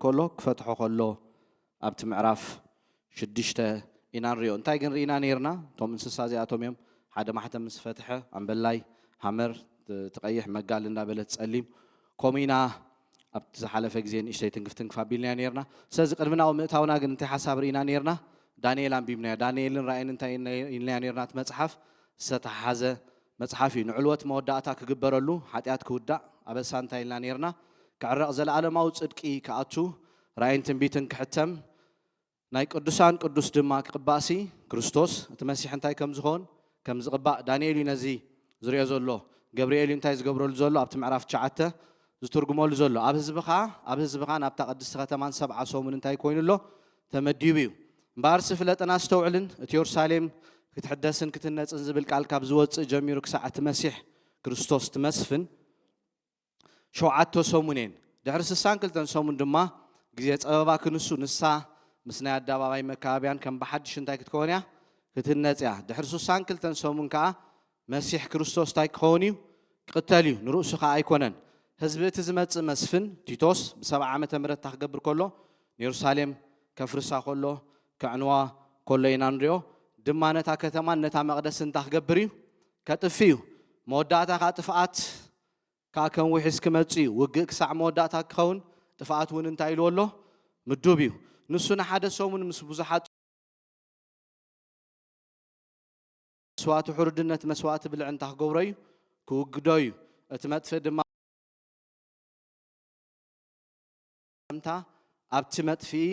ከሎ ክፈትሖ ከሎ ኣብቲ ምዕራፍ ሽዱሽተ ኢና ንሪኦ። እንታይ ግን ርኢና ነይርና? እቶም እንስሳ እዚኣቶም እዮም። ሓደ ማሕተም ምስ ፈትሐ ኣምበላይ ሃመር፣ እቲ ቀይሕ መጋል እንዳበለ ጸሊም። ከምኡ ኢና ኣብቲ ዝሓለፈ ግዜ ንእሽተይ ትንክፍ ትንክፍ ኣቢልና ነይርና። ስለዚ ቅድሚ ናብኡ ምእታውና ግን እንታይ ሓሳብ ርኢና ነይርና? ዳንኤል ኣንቢብናዮ። ዳንኤልን ራእይን እንታይ ኢልና ነይርና? እቲ መጽሓፍ ዝተተሓሓዘ መጽሓፍ እዩ። ንዕልወት መወዳእታ ክግበረሉ፣ ሓጢኣት ክውዳእ፣ ኣበሳ እንታይ ኢልና ነይርና? ክዕረቕ፣ ዘለኣለማዊ ጽድቂ ክኣቱ፣ ራእይን ትንቢትን ክሕተም፣ ናይ ቅዱሳን ቅዱስ ድማ ክቕባእሲ፣ ክርስቶስ እቲ መሲሕ እንታይ ከም ዝኾን ከም ዝቕባእ ዳንኤል እዩ ነዚ ዝሪኦ ዘሎ። ገብርኤል እዩ እንታይ ዝገብረሉ ዘሎ? ኣብቲ ምዕራፍ ትሽዓተ ዝትርጉመሉ ዘሎ። ኣብ ህዝብኻ፣ ኣብ ህዝብኻ ናብታ ቅድስቲ ከተማን ሰብዓ ሰሙን እንታይ ኮይኑ ኣሎ? ተመዲቡ እዩ። እምበኣርሲ ፍለጥን ኣስተውዕልን፣ እቲ የሩሳሌም ክትሕደስን ክትነጽን ዝብል ቃል ካብ ዝወጽእ ጀሚሩ ክሳዕ እቲ መሲሕ ክርስቶስ ትመስፍን ሸውዓተ ሰሙን እየን። ድሕሪ ስሳን ክልተን ሰሙን ድማ ግዜ ጸበባ ክንሱ፣ ንሳ ምስ ናይ ኣደባባይ መካብያን ከም ብሓድሽ እንታይ ክትከውን እያ? ክትህነጽ እያ። ድሕሪ ስሳን ክልተን ሰሙን ከኣ መሲሕ ክርስቶስ እንታይ ክኸውን እዩ? ክቕተል እዩ፣ ንርእሱ ከኣ ኣይኮነን። ህዝቢ እቲ ዝመጽእ መስፍን ቲቶስ ብሰብዓ ዓመተ ምህረት እንታይ ክገብር ከሎ? ንየሩሳሌም ከፍርሳ ከሎ፣ ከዕንዋ ከሎ ኢና ንሪኦ። ድማ ነታ ከተማን ነታ መቕደስን እንታይ ክገብር እዩ? ከጥፊ እዩ። መወዳእታ ከኣ ጥፍኣት ከኣ ከም ውሒስ ክመጽእ እዩ። ውግእ ክሳዕ መወዳእታ ክኸውን፣ ጥፍኣት እውን እንታይ ኢልዎ ኣሎ? ምዱብ እዩ። ንሱ ንሓደ ሰሙን ምስ ብዙሓት መስዋእቲ ሕሩድነት፣ መስዋእቲ ብልዒ እንታይ ክገብሮ እዩ? ክውግዶ እዩ። እቲ መጥፍእ ድማ እታ ኣብቲ መጥፍኢ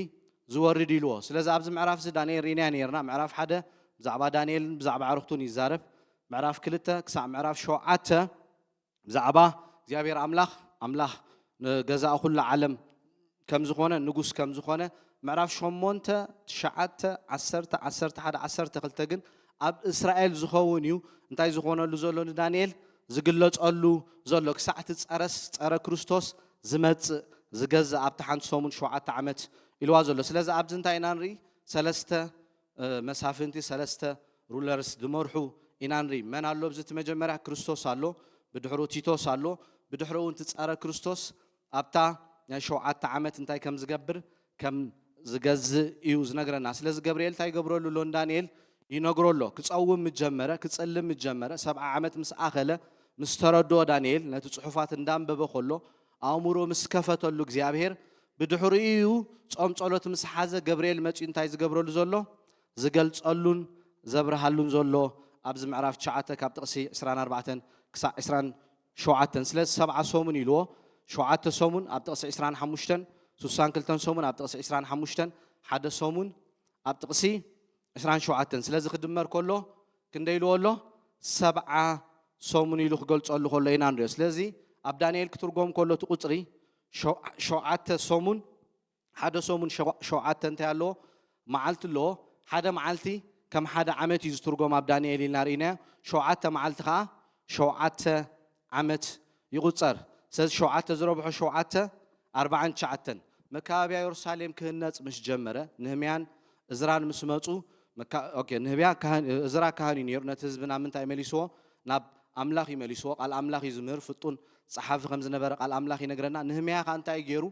ዝወርድ ኢልዎ። ስለዚ ኣብዚ ምዕራፍ እዚ ዳንኤል ርኢናዮ ነይርና። ምዕራፍ ሓደ ብዛዕባ ዳንኤልን ብዛዕባ ኣዕሩኽቱን ይዛረብ። ምዕራፍ ክልተ ክሳዕ ምዕራፍ ሸውዓተ ብዛዕባ እግዚኣብሔር ኣምላኽ፣ ኣምላኽ ንገዛእ ኩሉ ዓለም ከም ዝኾነ፣ ንጉስ ከም ዝኾነ፣ ምዕራፍ ሸሞንተ፣ ትሽዓተ፣ ዓሰርተ፣ ዓሰርተ ሓደ፣ ዓሰርተ ክልተ ግን ኣብ እስራኤል ዝኸውን እዩ። እንታይ ዝኾነሉ ዘሎ? ንዳንኤል ዝግለጸሉ ዘሎ፣ ክሳዕ እቲ ጸረስ፣ ጸረ ክርስቶስ ዝመጽእ፣ ዝገዝእ ኣብቲ ሓንቲ ሰሙን ሸውዓተ ዓመት ኢልዋ ዘሎ። ስለዚ ኣብዚ እንታይ ኢና ንርኢ? ሰለስተ እ፣ መሳፍንቲ፣ ሰለስተ ሩለርስ ዝመርሑ ኢና ንርኢ። መን ኣሎ ኣብዚ? እቲ መጀመርያ ክርስቶስ ኣሎ፣ ብድሕሩ ቲቶስ ኣሎ፣ ብድሕሩ እውን እቲ ጸረ ክርስቶስ ኣብታ ናይ ሸውዓተ ዓመት እንታይ ከም ዝገብር፣ ከም ዝገዝእ እዩ ዝነግረና። ስለዚ ገብርኤል እንታይ ይገብረሉ ኣሎ? ንዳንኤል ይነግሮ ኣሎ። ክጸውም ምስ ጀመረ፣ ክጽልም ምስ ጀመረ፣ ሰብዓ ዓመት ምስ ኣኸለ፣ ምስ ተረድኦ ዳንኤል ነቲ ጽሑፋት እንዳንበበ ከሎ፣ ኣእምሮ ምስ ከፈተሉ እግዚኣብሔር፣ ብድሕሪኡ እዩ ጾም ጸሎት ምስ ሓዘ ገብርኤል መጺኡ እንታይ ዝገብረሉ ዘሎ? ዝገልጸሉን ዘብርሃሉን ዘሎ ኣብዚ ምዕራፍ ትሽዓተ ካብ ጥቕሲ ዕስራን ኣርባዕተን ክሳዕ ዕስራን ሸውዓተን። ስለዚ ሰብዓ ሰሙን ኢልዎ፣ ሸውዓተ ሰሙን ኣብ ጥቕሲ ዕስራን ሓሙሽተን፣ ስሳን ክልተን ሰሙን ኣብ ጥቕሲ ዕስራን ሓሙሽተን፣ ሓደ ሰሙን ኣብ ጥቕሲ ዕስራን ሸውዓተን። ስለዚ ክድመር ከሎ ክንደይ ኢልዎ ኣሎ? ሰብዓ ሰሙን ኢሉ ክገልጸሉ ከሎ ኢና ንሪኦ። ስለዚ ኣብ ዳንኤል ክትርጎም ከሎ እቲ ቁጽሪ ሸው-፣ ሸውዓተ ሰሙን፣ ሓደ ሰሙን ሸው-፣ ሸውዓተ እንታይ ኣለዎ? መዓልቲ ኣለዎ። ሓደ መዓልቲ ከም ሓደ ዓመት እዩ ዝትርጎም ኣብ ዳንኤል ኢልና ርኢናዮ። ሸውዓተ መዓልቲ ከኣ ሸውዓተ ዓመት ይቑጸር። ስለዚ ሸውዓተ ዝረብሖ ሸውዓተ፣ ኣርባዓን ትሽዓተን። መካበብያ የሩሳሌም ክህነጽ ምስ ጀመረ፣ ንህምያን እዝራን ምስ መጹ፣ መካ-፣ ኦኬ፣ ንህብያ ካህን፣ እዝራ ካህን እዩ ነይሩ። ነቲ ህዝቢ ናብ ምንታይ መሊስዎ? ናብ ኣምላኽ እዩ መሊስዎ። ቃል ኣምላኽ እዩ ዝምህር። ፍጡን ጸሓፊ ከም ዝነበረ ቃል ኣምላኽ ይነግረና። ንህምያ ከኣ እንታይ እዩ ገይሩ?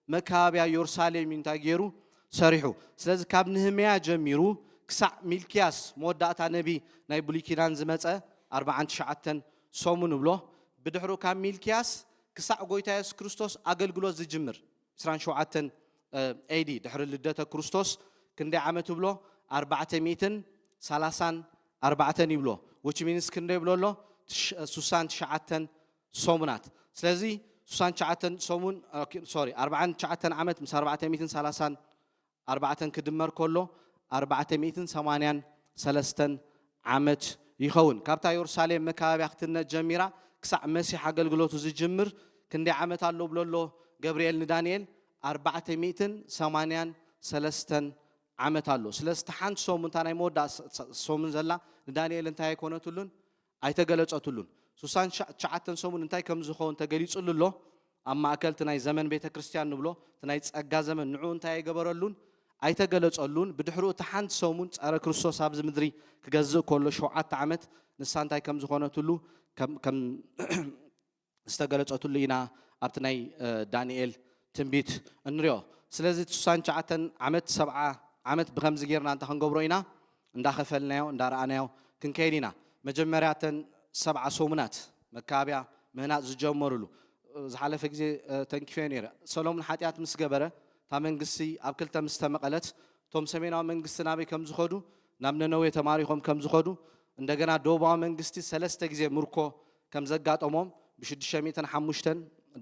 መካበብያ የሩሳሌም እዩ እንታይ ገይሩ? ሰሪሑ። ስለዚ ካብ ንህምያ ጀሚሩ ክሳዕ ሚልክያስ መወዳእታ ነቢ ናይ ብሉይ ኪዳን ዝመጸ ኣርባዓን ትሽዓተን ሰሙን ንብሎ። ብድሕሩ ካብ ሚልክያስ ክሳዕ ጎይታ የሱስ ክርስቶስ ኣገልግሎት ዝጅምር ዕስራን ሸውዓተን ኤ ዲ ድሕሪ ልደተ ክርስቶስ ክንደይ ዓመት ይብሎ? ኣርባዕተ ሚእትን ሰላሳን ኣርባዕተን ይብሎ። Which means ክንደይ ይብሎ ኣሎ? ትሽ-፣ ሱሳን ትሽዓተን ሰሙናት። ስለዚ ሱሳን ትሽዓተን ሰሙን፣ ኦኬ፣ ሶሪ፣ ኣርባዓን ትሽዓተን ዓመት ምስ ኣርባዕተ ሚእትን ሰላሳን ኣርባዕተን ክድመር ከሎ ኣርባዕተ ሚእትን ሰማንያን ሰለስተን ዓመት ይኸውን። ካብታ የሩሳሌም መካበብያ ክትህነጽ ጀሚራ ክሳዕ መሲሕ ኣገልግሎቱ ዝጅምር ክንደይ ዓመት ኣሎ ብሎ ኣሎ ገብርኤል ንዳንኤል? ኣርባዕተ ሚእትን ሰማንያን ሰለስተን ዓመት ኣሎ። ስለዚ እታ ሓንቲ ሰሙን፣ እታ ናይ መወዳእ ስ-፣ ስ-፣ ሰሙን ዘላ ንዳንኤል እንታይ ኣይኮነትሉን? ኣይተገለጸትሉን። ሱሳን ትሽዓ-፣ ትሽዓተን ሰሙን እንታይ ከም ዝኸውን ተገሊጹሉ ኣሎ። ኣብ ማእከል እቲ ናይ ዘመን ቤተ ክርስቲያን ንብሎ፣ እቲ ናይ ጸጋ ዘመን፣ ንዕኡ እንታይ ኣይገበረሉን? ኣይተገለጸሉን። ብድሕሪኡ እታ ሓንቲ ሰሙን ጸረ ክርስቶስ ኣብዚ ምድሪ ክገዝእ ከሎ ሸውዓተ ዓመት ንሳ እንታይ ከም ዝኾነትሉ፣ ከም፣ ከም ዝተገለጸትሉ ኢና ኣብቲ ናይ፣ እ፣ ዳንኤል ትንቢት እንሪኦ። ስለዚ እቲ ስሳን ትሽዓተን ዓመት ሰብዓ ዓመት ብኸምዚ ጌርና እንተ ክንገብሮ ኢና እንዳኸፈልናዮ እንዳረኣናዮ ክንከይድ ኢና። መጀመርያ እተን ሰብዓ ሰሙናት መካብያ ምህናጽ ዝጀመሩሉ ዝሓለፈ ግዜ ተንኪፈዮ ነይረ። ሰሎሙን ሓጢኣት ምስ ገበረ እታ መንግስቲ ኣብ ክልተ ምስ ተመቐለት እቶም ሰሜናዊ መንግስቲ ናበይ ከም ዝኸዱ ናብ ነነዌ ተማሪኾም ከም ዝኸዱ እንደገና ደቡባዊ መንግስቲ ሰለስተ ግዜ ምርኮ ከም ዘጋጠሞም ብ605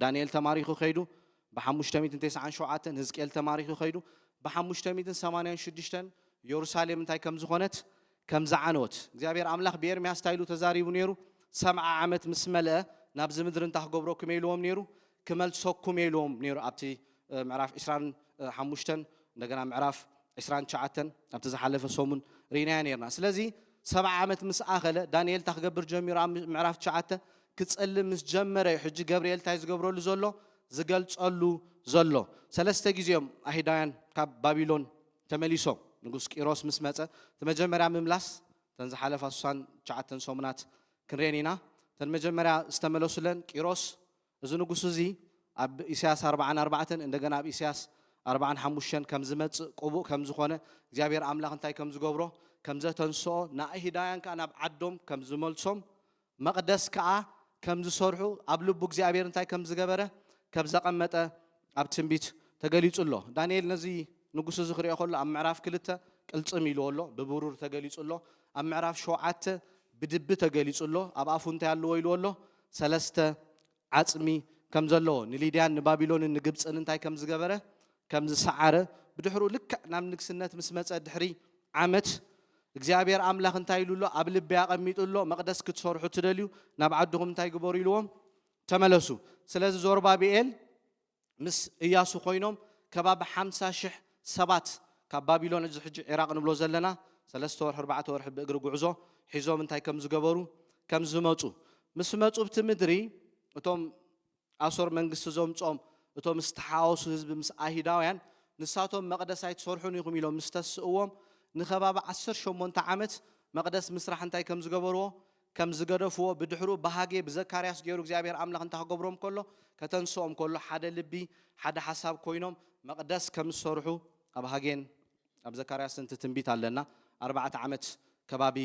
ዳንኤል ተማሪኹ ከይዱ ብ597 ህዝቅኤል ተማሪኹ ከይዱ ብ586 ኢየሩሳሌም እንታይ ከም ዝኾነት ከም ዝዓነወት እግዚኣብሔር ኣምላኽ ብኤርምያስ እንታይ ኢሉ ተዛሪቡ ነይሩ። ሰብዓ ዓመት ምስ መልአ ናብዚ ምድሪ እንታይ ክገብረኩም ኢልዎም ነይሩ። ክመልሰኩም ኢልዎም ነይሩ ኣብቲ ምዕራፍ 25 እንደገና ምዕራፍ 29 ኣብቲ ዝሓለፈ ሰሙን ርኢናያ ነርና። ስለዚ ሰብዓ ዓመት ምስ ኣኸለ ዳንኤል እንታይ ክገብር ጀሚሩ ኣብ ምዕራፍ ትሽዓተ ክጸልም ምስ ጀመረ እዩ ሕጂ ገብርኤል እንታይ ዝገብረሉ ዘሎ ዝገልጸሉ ዘሎ። ሰለስተ ግዜ እዮም ኣይሁዳውያን ካብ ባቢሎን ተመሊሶም። ንጉስ ቂሮስ ምስ መጸ እቲ መጀመርያ ምምላስ እተን ዝሓለፋ ስሳን ትሽዓተን ሰሙናት ክንሪኤን ኢና። እተን መጀመርያ ዝተመለሱለን ቂሮስ እዚ ንጉስ እዚ ኣብ ኢሳያስ ኣርብዓን ኣርባዕተን እንደገና ኣብ ኢሳያስ ኣርብዓን ሓሙሽተን ከም ዝመጽእ ቅቡእ ከም ዝኾነ እግዚኣብሔር ኣምላኽ እንታይ ከም ዝገብሮ ከም ዘተንስኦ ንኣይሁዳውያን ከኣ ናብ ዓዶም ከም ዝመልሶም መቕደስ ከኣ ከም ዝሰርሑ ኣብ ልቡ እግዚኣብሔር እንታይ ከም ዝገበረ ከም ዘቐመጠ ኣብ ትንቢት ተገሊጹ ኣሎ። ዳንኤል ነዚ ንጉስ እዚ ክሪኦ ከሎ ኣብ ምዕራፍ ክልተ ቅልጽም ኢልዎ ኣሎ፣ ብብሩር ተገሊጹ ኣሎ። ኣብ ምዕራፍ ሸውዓተ ብድቢ ተገሊጹ ኣሎ። ኣብ ኣፉ እንታይ ኣለዎ ኢልዎ ኣሎ? ሰለስተ ዓጽሚ ከም ዘለዎ ንሊድያን ንባቢሎንን ንግብፅን እንታይ ከም ዝገበረ ከም ዝሰዓረ ብድሕሩ ልክዕ ናብ ንግስነት ምስ መፀ ድሕሪ ዓመት እግዚኣብሔር ኣምላኽ እንታይ ኢሉ ኣሎ ኣብ ልቢ ኣቐሚጡ ኣሎ መቕደስ ክትሰርሑ ትደልዩ ናብ ዓድኹም እንታይ ግበሩ ኢልዎም ተመለሱ ስለዚ ዞርባብኤል ምስ እያሱ ኮይኖም ከባቢ ሓምሳ ሽሕ ሰባት ካብ ባቢሎን እዚ ሕጂ ዒራቕ ንብሎ ዘለና ሰለስተ ወርሒ ኣርባዕተ ወርሒ ብእግሪ ጉዕዞ ሒዞም እንታይ ከም ዝገበሩ ከም ዝመፁ ምስ መፁ ብቲ ምድሪ እቶም ኣሶር መንግስቲ ዘምፆም እቶም ዝተሓወሱ ህዝቢ ምስ ኣይሁዳውያን ንሳቶም መቕደስ ኣይትሰርሑን ኢኹም ኢሎም ምስ ተስእዎም ንኸባቢ ዓሰርተ ሸሞንተ ዓመት መቕደስ ምስራሕ እንታይ ከም ዝገበርዎ ከም ዝገደፍዎ ብድሕሩ ብሃጌ ብዘካርያስ ገይሩ እግዚኣብሔር ኣምላኽ እንታይ ክገብሮም ከሎ ከተንስኦም ከሎ ሓደ ልቢ ሓደ ሓሳብ ኮይኖም መቕደስ ከም ዝሰርሑ ኣብ ሃጌን ኣብ ዘካርያስ እንቲ ትንቢት ኣለና ኣርባዕተ ዓመት ከባቢ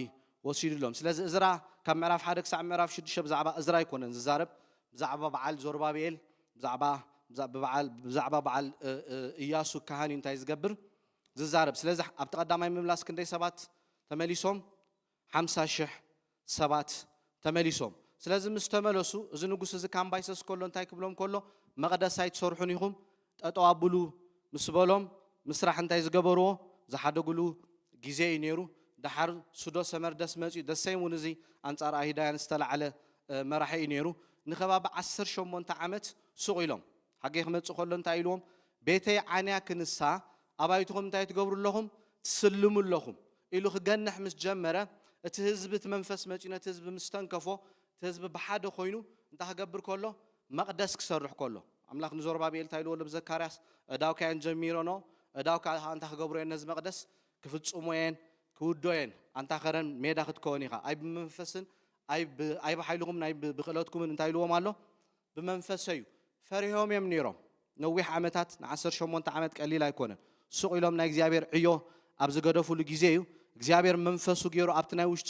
ወሲዱሎም ስለዚ እዝራ ካብ ምዕራፍ ሓደ ክሳዕ ምዕራፍ ሽዱሽተ ብዛዕባ እዝራ ኣይኮነን ዝዛረብ ብዛዕባ በዓል ዞርባብኤል ብዛዕባ በዓል እያሱ ካህን እዩ እንታይ ዝገብር ዝዛረብ ስለዚ ኣብቲ ቀዳማይ ምምላስ ክንደይ ሰባት ተመሊሶም ሓምሳ ሽሕ ሰባት ተመሊሶም ስለዚ ምስ ተመለሱ እዚ ንጉስ እዚ ካምባይሰስ ከሎ እንታይ ክብሎም ከሎ መቕደስ ኣይትሰርሑን ኢኹም ጠጠው ኣብሉ ምስ በሎም ምስራሕ እንታይ ዝገበርዎ ዝሓደግሉ ግዜ እዩ ነይሩ። ደሓር ሱዶ ሰመርደስ መፅዩ ደሰይም እውን እዚ ኣንፃር ኣይሁዳውያን ዝተላዕለ መራሒ እዩ ነይሩ። ንከባቢ ዓሰርተ ሸሞንተ ዓመት ሱቕ ኢሎም ሓገይ ክመፅእ ከሎ እንታይ ኢልዎም ቤተይ ዓንያ ክንሳ ኣባይትኹም እንታይ ትገብሩ ኣለኹም ትስልሙ ኣለኹም ኢሉ ክገንሕ ምስ ጀመረ እቲ ህዝቢ እቲ መንፈስ መፅዩ ነቲ ህዝቢ ምስ ተንከፎ እቲ ህዝቢ ብሓደ ኮይኑ እንታይ ክገብር ከሎ መቕደስ ክሰርሕ ከሎ ኣምላኽ ንዞርባብኤል እንታይ ኢልዎ ኣሎ ብዘካርያስ እዳውካየን ጀሚረኖ እዳውካ እንታይ ክገብሮ እየን ነዚ መቕደስ ክፍጽሞ እየን ክውዶ እየን ኣንታ ኸረን ሜዳ ክትከወን ኢኻ ኣይ ብመንፈስን ኣይ ብሓይልኹም ናይ ብክእለትኩምን እንታይ ኢልዎም ኣሎ ብመንፈሰ እዩ ፈሪሆም እዮም ነይሮም ነዊሕ ዓመታት ን18 ዓመት ቀሊል ኣይኮነን ሱቕ ኢሎም ናይ እግዚኣብሔር ዕዮ ኣብ ዝገደፉሉ ግዜ እዩ እግዚኣብሔር መንፈሱ ገይሩ ኣብቲ ናይ ውሽጢ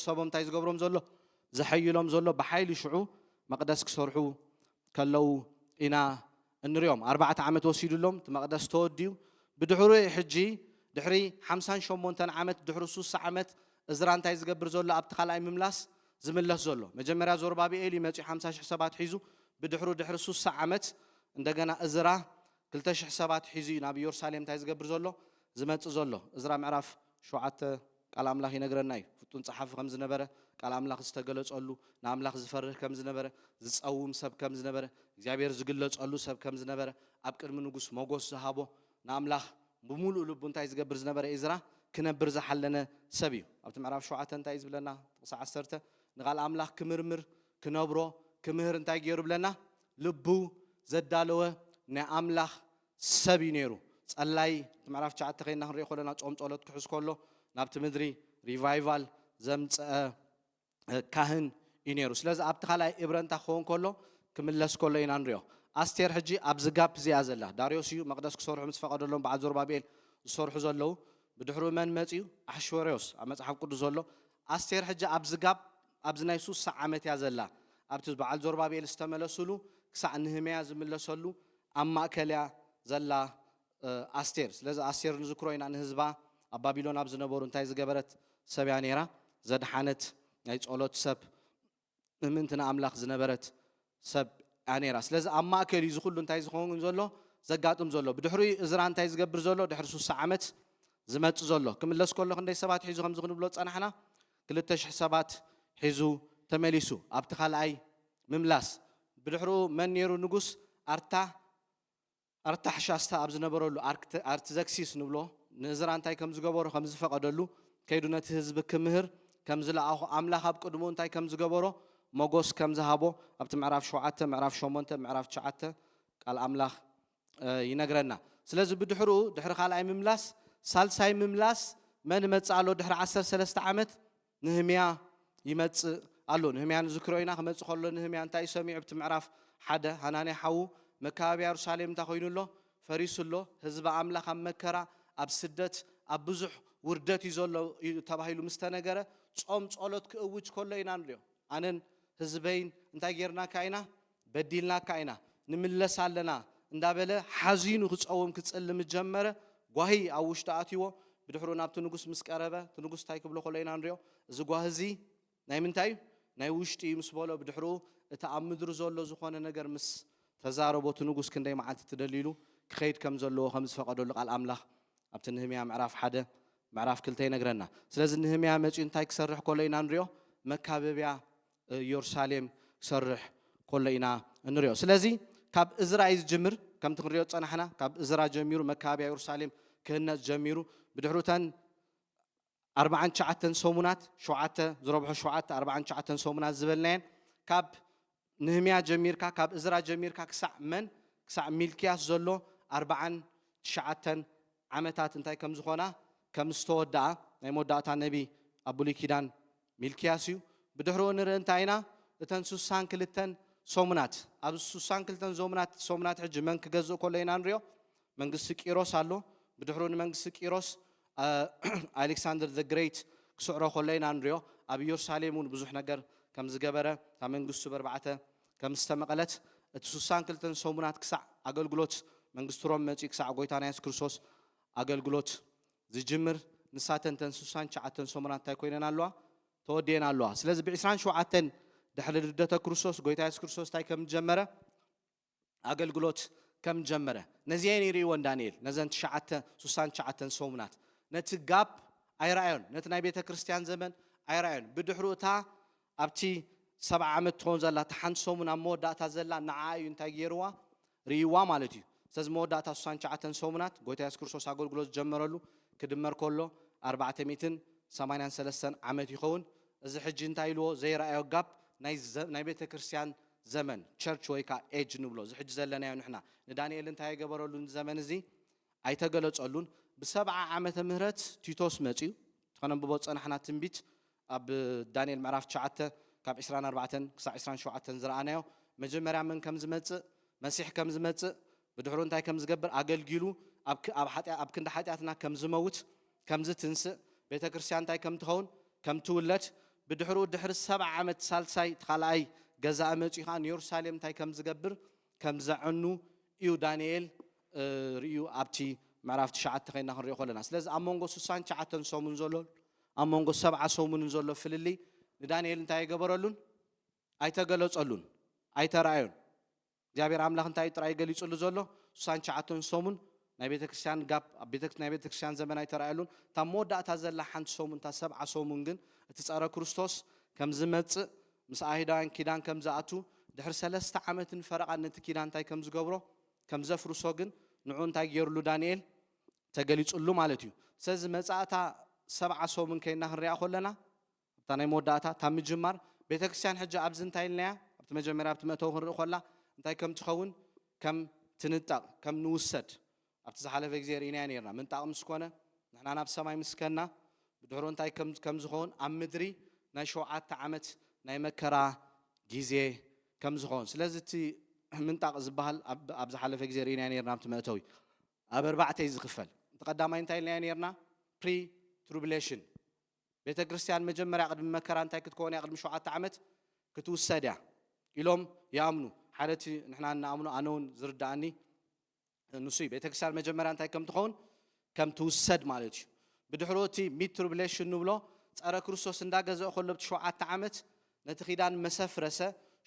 ሰቦም እንታይ ዝገብሮም ዘሎ ዘሐይሎም ዘሎ ብሓይሊ ሽዑ መቕደስ ክሰርሑ ከለዉ ኢና እንሪኦም ኣርባዕተ ዓመት ወሲዱሎም እቲ መቕደስ ተወድዩ ብድሕሩ ሕጂ ድሕሪ ሓምሳን ሸሞንተን ዓመት ድሕሪ ሱሳ ዓመት እዝራ እንታይ ዝገብር ዘሎ ኣብቲ ካልኣይ ምምላስ ዝምለስ ዘሎ መጀመርያ ዞርባብኤል እዩ መፂኡ ሓምሳ ሽሕ ሰባት ሒዙ ብድሕሩ ድሕሪ ሱሳ ዓመት እንደገና እዝራ ክልተ ሽሕ ሰባት ሒዙ እዩ ናብ ኢየሩሳሌም እንታይ ዝገብር ዘሎ ዝመፅእ ዘሎ እዝራ ምዕራፍ ሸውዓተ ቃል ኣምላኽ ይነግረና እዩ። ፍጡን ጸሓፊ ከም ዝነበረ፣ ቃል ኣምላኽ ዝተገለጸሉ፣ ንኣምላኽ ዝፈርህ ከም ዝነበረ፣ ዝጸውም ሰብ ከም ዝነበረ፣ እግዚኣብሔር ዝግለጸሉ ሰብ ከም ዝነበረ፣ ኣብ ቅድሚ ንጉስ ሞጎስ ዝሃቦ፣ ንኣምላኽ ብምሉእ ልቡ እንታይ ዝገብር ዝነበረ እዝራ ክነብር ዝሓለነ ሰብ እዩ። ኣብቲ ምዕራፍ ሸውዓተ እንታይ እዩ ዝብለና? ጥቕሲ ዓሰርተ ንቓል ኣምላኽ ክምርምር፣ ክነብሮ፣ ክምህር እንታይ ገይሩ ብለና? ልቡ ዘዳለወ ናይ ኣምላኽ ሰብ እዩ ነይሩ። ጸላይ እቲ ምዕራፍ ትሽዓተ ከይና ክንሪኦ ከለና ጾም ጸሎት ክሕዝ ከሎ ናብቲ ምድሪ ሪቫይቫል ዘምጽአ ካህን እዩ ነይሩ። ስለዚ ኣብቲ ካልኣይ እብረ እንታይ ክኸውን ከሎ ክምለስ ከሎ ኢና ንሪኦ። ኣስቴር ሕጂ ኣብዚ ጋፕ እዚኣ ዘላ፣ ዳርዮስ እዩ መቕደስ ክሰርሑ ምስ ፈቐደሎም በዓል ዞርባብኤል ዝሰርሑ ዘለዉ። ብድሕሩ መን መጺኡ? ኣሕሽወርዮስ ኣብ መጽሓፍ ቅዱስ ዘሎ። ኣስቴር ሕጂ ኣብዚ ጋፕ፣ ኣብዚ ናይ ሱሳ ዓመት እያ ዘላ። ኣብቲ በዓል ዞርባብኤል ዝተመለሱሉ ክሳዕ ንህምያ ዝምለሰሉ ኣብ ማእከል እያ ዘላ ኣስቴር። ስለዚ ኣስቴር ንዝክሮ ኢና ንህዝባ ኣብ ባቢሎን ኣብ ዝነበሩ እንታይ ዝገበረት ሰብ እያ ነይራ? ዘድሓነት ናይ ጸሎት ሰብ፣ እምንቲ ንኣምላኽ ዝነበረት ሰብ እያ ነይራ። ስለዚ ኣብ ማእከል እዩ ዝኹሉ እንታይ ዝኸውን ዘሎ? ዘጋጥም ዘሎ። ብድሕሪኡ እዝራ እንታይ ዝገብር ዘሎ? ድሕሪ ሱሳ ዓመት ዝመጽእ ዘሎ። ክምለስ ከሎ ክንደይ ሰባት ሒዙ ከምዚ ክንብሎ ዝጸናሕና? ክልተ ሽሕ ሰባት ሒዙ ተመሊሱ። ኣብቲ ካልኣይ ምምላስ። ብድሕሪኡ መን ነይሩ ንጉስ? ኣርታ ኣርታሕሻስታ ኣብ ዝነበረሉ ኣርክተ-፣ ኣርትዘክሲስ ንብሎ ንእዝራ እንታይ ከም ዝገበሮ ከም ዝፈቐደሉ ከይዱ ነቲ ህዝቢ ክምህር ከም ዝለኣኹ ኣምላኽ ኣብ ቅድሙ እንታይ ከም ዝገበሮ መጎስ ከም ዝሃቦ ኣብቲ ምዕራፍ ሸውዓተ ምዕራፍ ሸሞንተ ምዕራፍ ትሽዓተ ቃል ኣምላኽ ይነግረና። ስለዚ ብድሕርኡ ድሕሪ ካልኣይ ምምላስ ሳልሳይ ምምላስ መን መጽእ ኣሎ ድሕሪ ዓሰርተ ሰለስተ ዓመት ንህምያ ይመጽእ ኣሎ። ንህምያ ንዝክሮ ኢና። ክመጽእ ከሎ ንህምያ እንታይ እዩ ሰሚዑ? ኣብቲ ምዕራፍ ሓደ ሃናንያ ሓዉ መካበብያ የሩሳሌም እንታይ ኮይኑ ኣሎ? ፈሪሱ ኣሎ። ህዝቢ ኣምላኽ ኣብ መከራ፣ ኣብ ስደት፣ ኣብ ብዙሕ ውርደት እዩ ዘሎ እዩ ተባሂሉ ምስ ተነገረ ጾም ጸሎት ክእውጅ ከሎ ኢና ንሪኦ። ኣነን ህዝበይን እንታይ ጌርናካ ኢና? በዲልናካ ኢና፣ ንምለስ ኣለና እንዳበለ ሓዚኑ ክጸውም ክጽሊ ምስ ጀመረ ጓሂ ኣብ ውሽጡ ኣትይዎ። ብድሕሩ ናብቲ ንጉስ ምስ ቀረበ እቲ ንጉስ እንታይ ክብሎ ከሎ ኢና ንሪኦ። እዚ ጓሂ እዚ ናይ ምንታይ እዩ? ናይ ውሽጢ እዩ ምስ በሎ ብድሕሩ እቲ ኣብ ምድሪ ዘሎ ዝኾነ ነገር ምስ ተዛረቦ እቲ ንጉስ ክንደይ መዓልቲ ትደሊ ኢሉ ክኸይድ ከም ዘለዎ ከም ዝፈቐደሉ ቃል ኣምላኽ ኣብቲ ንህምያ ምዕራፍ ሓደ ምዕራፍ ክልተ ይነግረና። ስለዚ ንህምያ መጺኡ እንታይ ክሰርሕ ከሎ ኢና ንሪኦ? መካበብያ ኢየሩሳሌም ክሰርሕ ከሎ ኢና እንሪኦ። ስለዚ ካብ እዝራ እዩ ዝጅምር። ከምቲ ክንሪኦ ዝጸናሕና ካብ እዝራ ጀሚሩ መካበብያ ኢየሩሳሌም ክህነጽ ጀሚሩ። ብድሕሩ እተን ኣርባዓን ትሽዓተን ሰሙናት ሸውዓተ ዝረብሑ ሸውዓተ ኣርባዓን ትሽዓተን ሰሙናት ዝበልናየን ካብ ንህምያ ጀሚርካ ካብ እዝራ ጀሚርካ ክሳዕ መን ክሳዕ ሚልክያስ ዘሎ ኣርባዓን ትሽዓተን ዓመታት እንታይ ከም ዝኾና ከም ዝተወድኣ ናይ መወዳእታ ነቢ ኣብ ብሉይ ኪዳን ሚልክያስ እዩ። ብድሕርኡ ንርኢ እንታይ ኢና? እተን ሱሳን ክልተን ሰሙናት፣ ኣብ ሱሳን ክልተን ሰሙናት፣ ሰሙናት ሕጂ መን ክገዝእ ከሎ ኢና ንሪኦ? መንግስቲ ቂሮስ ኣሎ። ብድሕሩ ንመንግስቲ ቂሮስ፣ አ፣ ኣሌክሳንደር ዘ ግሬት ክስዕሮ ከሎ ኢና ንሪኦ። ኣብ ኢየሩሳሌም እውን ብዙሕ ነገር ከም ዝገበረ፣ እታ መንግስቱ ብኣርባዕተ ከም ዝተመቐለት፣ እቲ ሱሳን ክልተን ሰሙናት ክሳዕ ኣገልግሎት መንግስቲ ሮም መጺኡ ክሳዕ ጎይታና የሱስ ክርስቶስ ኣገልግሎት ዝጅምር፣ ንሳተን እተን ሱሳን ትሽዓተን ሰሙናት እንታይ ኮይነን ኣለዋ? ተወዲኤን ኣለዋ። ስለዚ ብ ዕስራን ሸውዓተን ድሕሪ ልደተ ክርስቶስ፣ ጎይታ የሱስ ክርስቶስ እንታይ ከም ዝጀመረ፣ ኣገልግሎት ከም ጀመረ፣ ነዚአን ይርእይወን ዳንኤል፣ ነዘን ትሽዓተ፣ ሱሳን ትሽዓተን ሰሙናት። ነቲ ጋፕ ኣይረኣዮን፣ ነቲ ናይ ቤተ ክርስቲያን ዘመን ኣይረኣዮን። ብድሕሩ እታ ኣብቲ ሰብዓ ዓመት ትኸውን ዘላ፣ እታ ሓንቲ ሰሙን ኣብ መወዳእታ ዘላ፣ ንዓኣ እዩ እንታይ ገይርዋ? ርእይዋ ማለት እዩ። ስለዚ መወዳእታ ሱሳን ትሽዓተን ሰሙናት፣ ጎይታ የሱስ ክርስቶስ ኣገልግሎት ዝጀመረሉ ክድመር ከሎ፣ ኣርባዕተ ሚእትን ሰማንያን ሰለስተን ዓመት ይኸውን። እዚ ሕጂ እንታይ ኢልዎ? ዘይረኣዮ ጋፕ ናይ ዘ-፣ ናይ ቤተ ክርስቲያን ዘመን፣ ቸርች ወይ ከዓ ኤጅ ንብሎ፣ እዚ ሕጂ ዘለናዮ ንሕና። ንዳንኤል እንታይ ኣይገበረሉን? ዘመን እዚ ኣይተገለጸሉን። ብሰብዓ ዓመተ ምህረት ቲቶስ መጺኡ፣ ከነንብቦ ዝጸናሕና ትንቢት ኣብ ዳንኤል ምዕራፍ ትሽዓተ ካብ ዕስራን ኣርባዕተን ክሳዕ ዕስራን ሸውዓተን ዝረኣናዮ፣ መጀመርያ መን ከም ዝመጽእ፣ መሲሕ ከም ዝመጽእ፣ ብድሕሩ እንታይ ከም ዝገብር፣ ኣገልጊሉ ኣብ ክ-፣ ኣብ ሓጢኣ-፣ ኣብ ክንዲ ሓጢኣትና ከም ዝመውት፣ ከም ዝትንስእ፣ ቤተ ክርስቲያን እንታይ ከም ትኸውን፣ ከም ትውለድ፣ ብድሕሩ ድሕሪ ሰብዓ ዓመት ሳልሳይ እቲ ካልኣይ ገዛኢ መጺኡ ኸዓ ንየሩሳሌም እንታይ ከም ዝገብር፣ ከም ዘዕኑ እዩ ዳንኤል፣ እ፣ ርእዩ ኣብቲ ምዕራፍ ትሽዓተ ኸይና ክንሪኦ ከለና። ስለዚ ኣብ መንጎ ሱሳን ትሽዓተን ሰሙን ዘሎ፣ ኣብ መንጎ ሰብዓ ሰሙንን ዘሎ ፍልልይ ንዳንኤል እንታይ ኣይገበረሉን? ኣይተገለጸሉን፣ ኣይተራእዮን። እግዚኣብሔር ኣምላኽ እንታይ ጥራይ ገሊጹሉ ዘሎ? ሱሳን ትሽዓተን ሰሙን ናይ ቤተ ክርስቲያን ጋፕ፣ ኣብ ቤተ-፣ ናይ ቤተ ክርስቲያን ዘመን ኣይተራእየሉን። እታ መወዳእታ ዘላ ሓንቲ ሰሙን፣ እታ ሰብዓ ሰሙን ግን እቲ ጸረ ክርስቶስ ከም ዝመጽእ፣ ምስ ኣይሁዳውያን ኪዳን ከም ዝኣቱ፣ ድሕሪ ሰለስተ ዓመትን ፈረቓን ነቲ ኪዳን እንታይ ከም ዝገብሮ፣ ከም ዘፍርሶ ግን ንዑ እንታይ ገይርሉ ዳንኤል? ተገሊጹሉ ማለት እዩ። ስለዚ መጻእታ ሰብዓ ሰሙን ከይና ክንሪኣ ከለና፣ ኣብታ ናይ መወዳእታ፣ እታ ምጅማር ቤተ ክርስቲያን ሕጂ ኣብዚ እንታይ ኢልናያ? ኣብቲ መጀመርያ ኣብቲ መእተዊ ክንርኢ ከላ እንታይ ከም ትኸውን? ከም ትንጠቕ፣ ከም ንውሰድ ኣብቲ ዝሓለፈ ግዜ ርኢናዮ ነይርና። ምንጣቕ ምስ ኮነ ንሕና ናብ ሰማይ ምስ ከድና ብድሕሩ እንታይ ከም፣ ከም ዝኸውን ኣብ ምድሪ ናይ ሸውዓተ ዓመት ናይ መከራ ግዜ ከም ዝኸውን። ስለዚ እቲ ምንጣቕ ዝበሃል ኣብ ዝሓለፈ ግዜ ርኢናዮ ነርና ኣብቲ መእተዊ። ኣብ ኣርባዕተ እዩ ዝኽፈል። እቲ ቀዳማይ እንታይ ኢልናዮ ነርና? ፕሪ ትሪቡሌሽን። ቤተ ክርስቲያን መጀመርያ ቅድሚ መከራ እንታይ ክትከውን እያ? ቅድሚ ሸውዓተ ዓመት ክትውሰድ እያ ኢሎም ይኣምኑ። ሓደ እቲ ንሕና እንኣምኖ፣ ኣነ እውን ዝርድኣኒ ንሱ እዩ። ቤተ ክርስቲያን መጀመርያ እንታይ ከም ትኸውን ከም ትውሰድ ማለት እዩ። ብድሕሩ እቲ ሚድ ትሪቡሌሽን ንብሎ ጸረ ክርስቶስ እንዳገዘእ ከሎ ብቲ ሸውዓተ ዓመት ነቲ ኪዳን መሰፍረሰ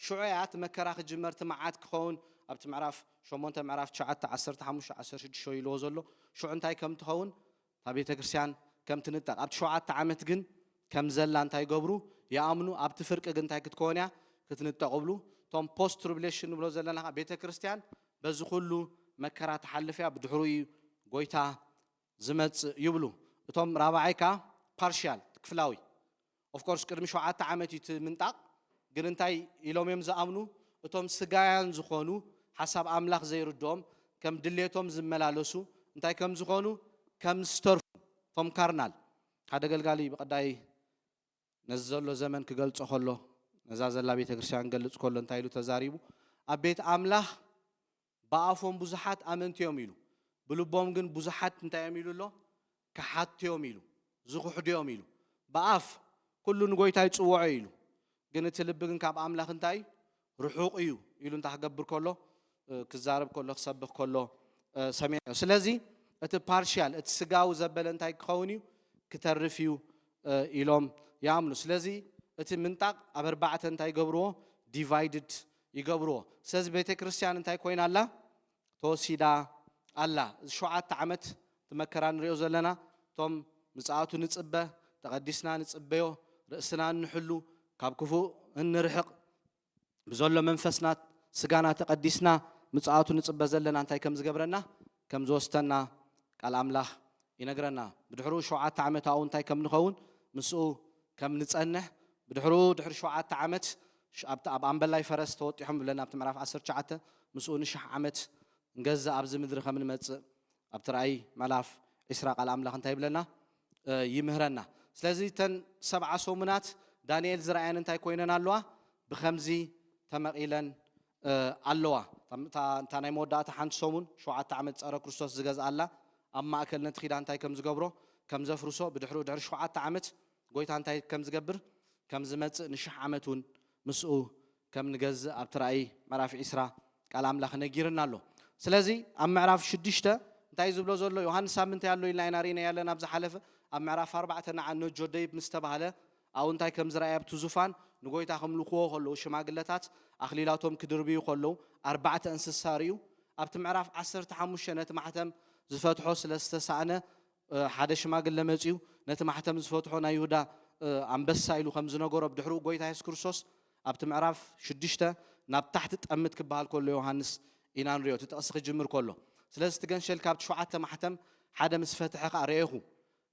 ሽዑ እያ እቲ መከራ ክጅመር፣ እቲ መዓት ክኸውን ኣብቲ ምዕራፍ ሸሞንተ፣ ምዕራፍ ትሽዓተ፣ ዓሰርተ ሓሙሽተ፣ ዓሰርተ ሽዱሽተ ኢልዎ ዘሎ ሽዑ እንታይ ከም ትኸውን እታ ቤተ ክርስቲያን ከም ትንጠቕ ኣብቲ ሸውዓተ ዓመት ግን ከም ዘላ እንታይ ይገብሩ ይኣምኑ። ኣብቲ ፍርቂ ግን እንታይ ክትከውን እያ ክትንጠቕ ብሉ። እቶም ፖስት ትሪቡሌሽን ንብሎ ዘለና ከዓ ቤተ ክርስቲያን በዚ ኩሉ መከራ ትሓልፍ እያ። ብድሕሩ እዩ ጎይታ ዝመጽእ ይብሉ። እቶም ራብዓይ ከዓ ፓርሻል፣ ክፍላዊ። ኦፍኮርስ ቅድሚ ሸውዓተ ዓመት እዩ እቲ ምንጣቕ። ግን እንታይ ኢሎም እዮም ዝኣምኑ? እቶም ስጋውያን ዝኾኑ ሓሳብ ኣምላኽ ዘይርድኦም ከም ድሌቶም ዝመላለሱ እንታይ ከም ዝኾኑ ከም ዝተርፉ እቶም ካርናል። ሓደ ኣገልጋሊ ብቐዳይ ነዚ ዘሎ ዘመን ክገልጾ ከሎ፣ ነዛ ዘላ ቤተ ክርስቲያን ክገልጽ ከሎ እንታይ ኢሉ ተዛሪቡ? ኣብ ቤት ኣምላኽ ብኣፎም ብዙሓት ኣመንቲ እዮም ኢሉ፣ ብልቦም ግን ብዙሓት እንታይ እዮም ኢሉ ኣሎ? ከሓድቲ እዮም ኢሉ፣ ዝኽሕዱ እዮም ኢሉ። ብኣፍ ኩሉ ንጎይታ ይጽውዖ ኢሉ፣ ግን እቲ ልቢ ግን ካብ ኣምላኽ እንታይ እዩ? ርሑቕ እዩ ኢሉ እንታይ ክገብር ከሎ፣ እ፣ ክዛረብ ከሎ፣ ክሰብኽ ከሎ፣ እ፣ ሰሚዐዮ። ስለዚ እቲ ፓርሻል፣ እቲ ስጋዊ ዘበለ እንታይ ክኸውን እዩ? ክተርፍ እዩ፣ እ፣ ኢሎም ይኣምኑ። ስለዚ እቲ ምንጣቕ ኣብ ኣርባዕተ እንታይ ይገብርዎ? ዲቫይድድ ይገብርዎ። ስለዚ ቤተ ክርስቲያን እንታይ ኮይና ኣላ? ተወሲዳ ኣላ። እዚ ሸውዓተ ዓመት እቲ መከራ ንሪኦ ዘለና፣ እቶም ምጽኣቱ ንጽበ፣ ተቐዲስና ንጽበዮ፣ ርእስና እንሕሉ፣ ካብ ክፉእ እንርሕቕ፣ ብዘሎ መንፈስና ስጋና ተቐዲስና ምጽኣቱ ንጽበ ዘለና እንታይ ከም ዝገብረና፣ ከም ዝወስተና ቃል ኣምላኽ ይነግረና። ብድሕሩ ሸውዓተ ዓመት ኣብኡ እንታይ ከም ንኸውን፣ ምስኡ ከም ንጸንሕ፣ ብድሕሩ ድሕሪ ሸውዓተ ዓመት ሽ-፣ ኣብቲ፣ ኣብ ኣምበላይ ፈረስ ተወጢሖም ብለና ኣብቲ ምዕራፍ ዓሰርተ ትሽዓተ፣ ምስኡ ንሽሕ ዓመት ንገዝእ ኣብዚ ምድሪ ከም ንመጽእ ኣብቲ ራእይ ምዕራፍ ዒስራ ቃል ኣምላኽ እንታይ ይብለና? እ፣ ይምህረና። ስለዚ እተን ሰብዓ ሰሙናት ዳንኤል ዝረኣየን እንታይ ኮይነን ኣለዋ? ብኸምዚ ተመቒለን፣ እ፣ ኣለዋ። እታ፣ እታ፣ እታ ናይ መወዳእታ ሓንቲ ሰሙን፣ ሸውዓተ ዓመት ጸረ ክርስቶስ ዝገዝኣላ፣ ኣብ ማእከል ነቲ ኪዳን እንታይ ከም ዝገብሮ፣ ከም ዘፍርሶ፣ ብድሕሪኡ ድሕሪ ሸውዓተ ዓመት ጎይታ እንታይ ከም ዝገብር፣ ከም ዝመጽእ፣ ንሽሕ ዓመት እውን ምስኡ ከም ንገዝእ ኣብቲ ራእይ ምዕራፍ ዒስራ ቃል ኣምላኽ ነጊርና ኣሎ። ስለዚ ኣብ ምዕራፍ ሽዱሽተ እንታይ ዝብሎ ዘሎ? ዮሃንስ ኣብ ምንታይ ኣሎ ኢልና ኢና ርኢናዮ ኣለና ኣብ ዝሓለፈ። ኣብ ምዕራፍ ኣርባዕተ ንዓ ነጆ ደይብ ምስ ተባህለ ኣብኡ እንታይ ከም ዝረኣየ ኣብቲ ዙፋን ንጎይታ ከምልኽዎ ከለዉ ሽማግለታት ኣኽሊላቶም ክድርብዩ ከለዉ ኣርባዕተ እንስሳ ርእዩ። ኣብቲ ምዕራፍ ዓሰርተ ሓሙሽተ ነቲ ማሕተም ዝፈትሖ ስለ ዝተሳእነ እ፣ ሓደ ሽማግለ መጺኡ ነቲ ማሕተም ዝፈትሖ ናይ ይሁዳ፣ እ፣ ኣንበሳ ኢሉ ከም ዝነገሮ ብድሕሪኡ ጎይታ የሱስ ክርስቶስ ኣብቲ ምዕራፍ ሽዱሽተ ናብ ታሕቲ ጠምት ክበሃል ከሎ ዮሃንስ ኢና ንሪኦ፣ እቲ ጥቕሲ ክጅምር ከሎ። ስለዚ እቲ ገንሸል ካብቲ ሸውዓተ ማሕተም ሓደ ምስ ፈትሐ ኸኣ ረኤኹ።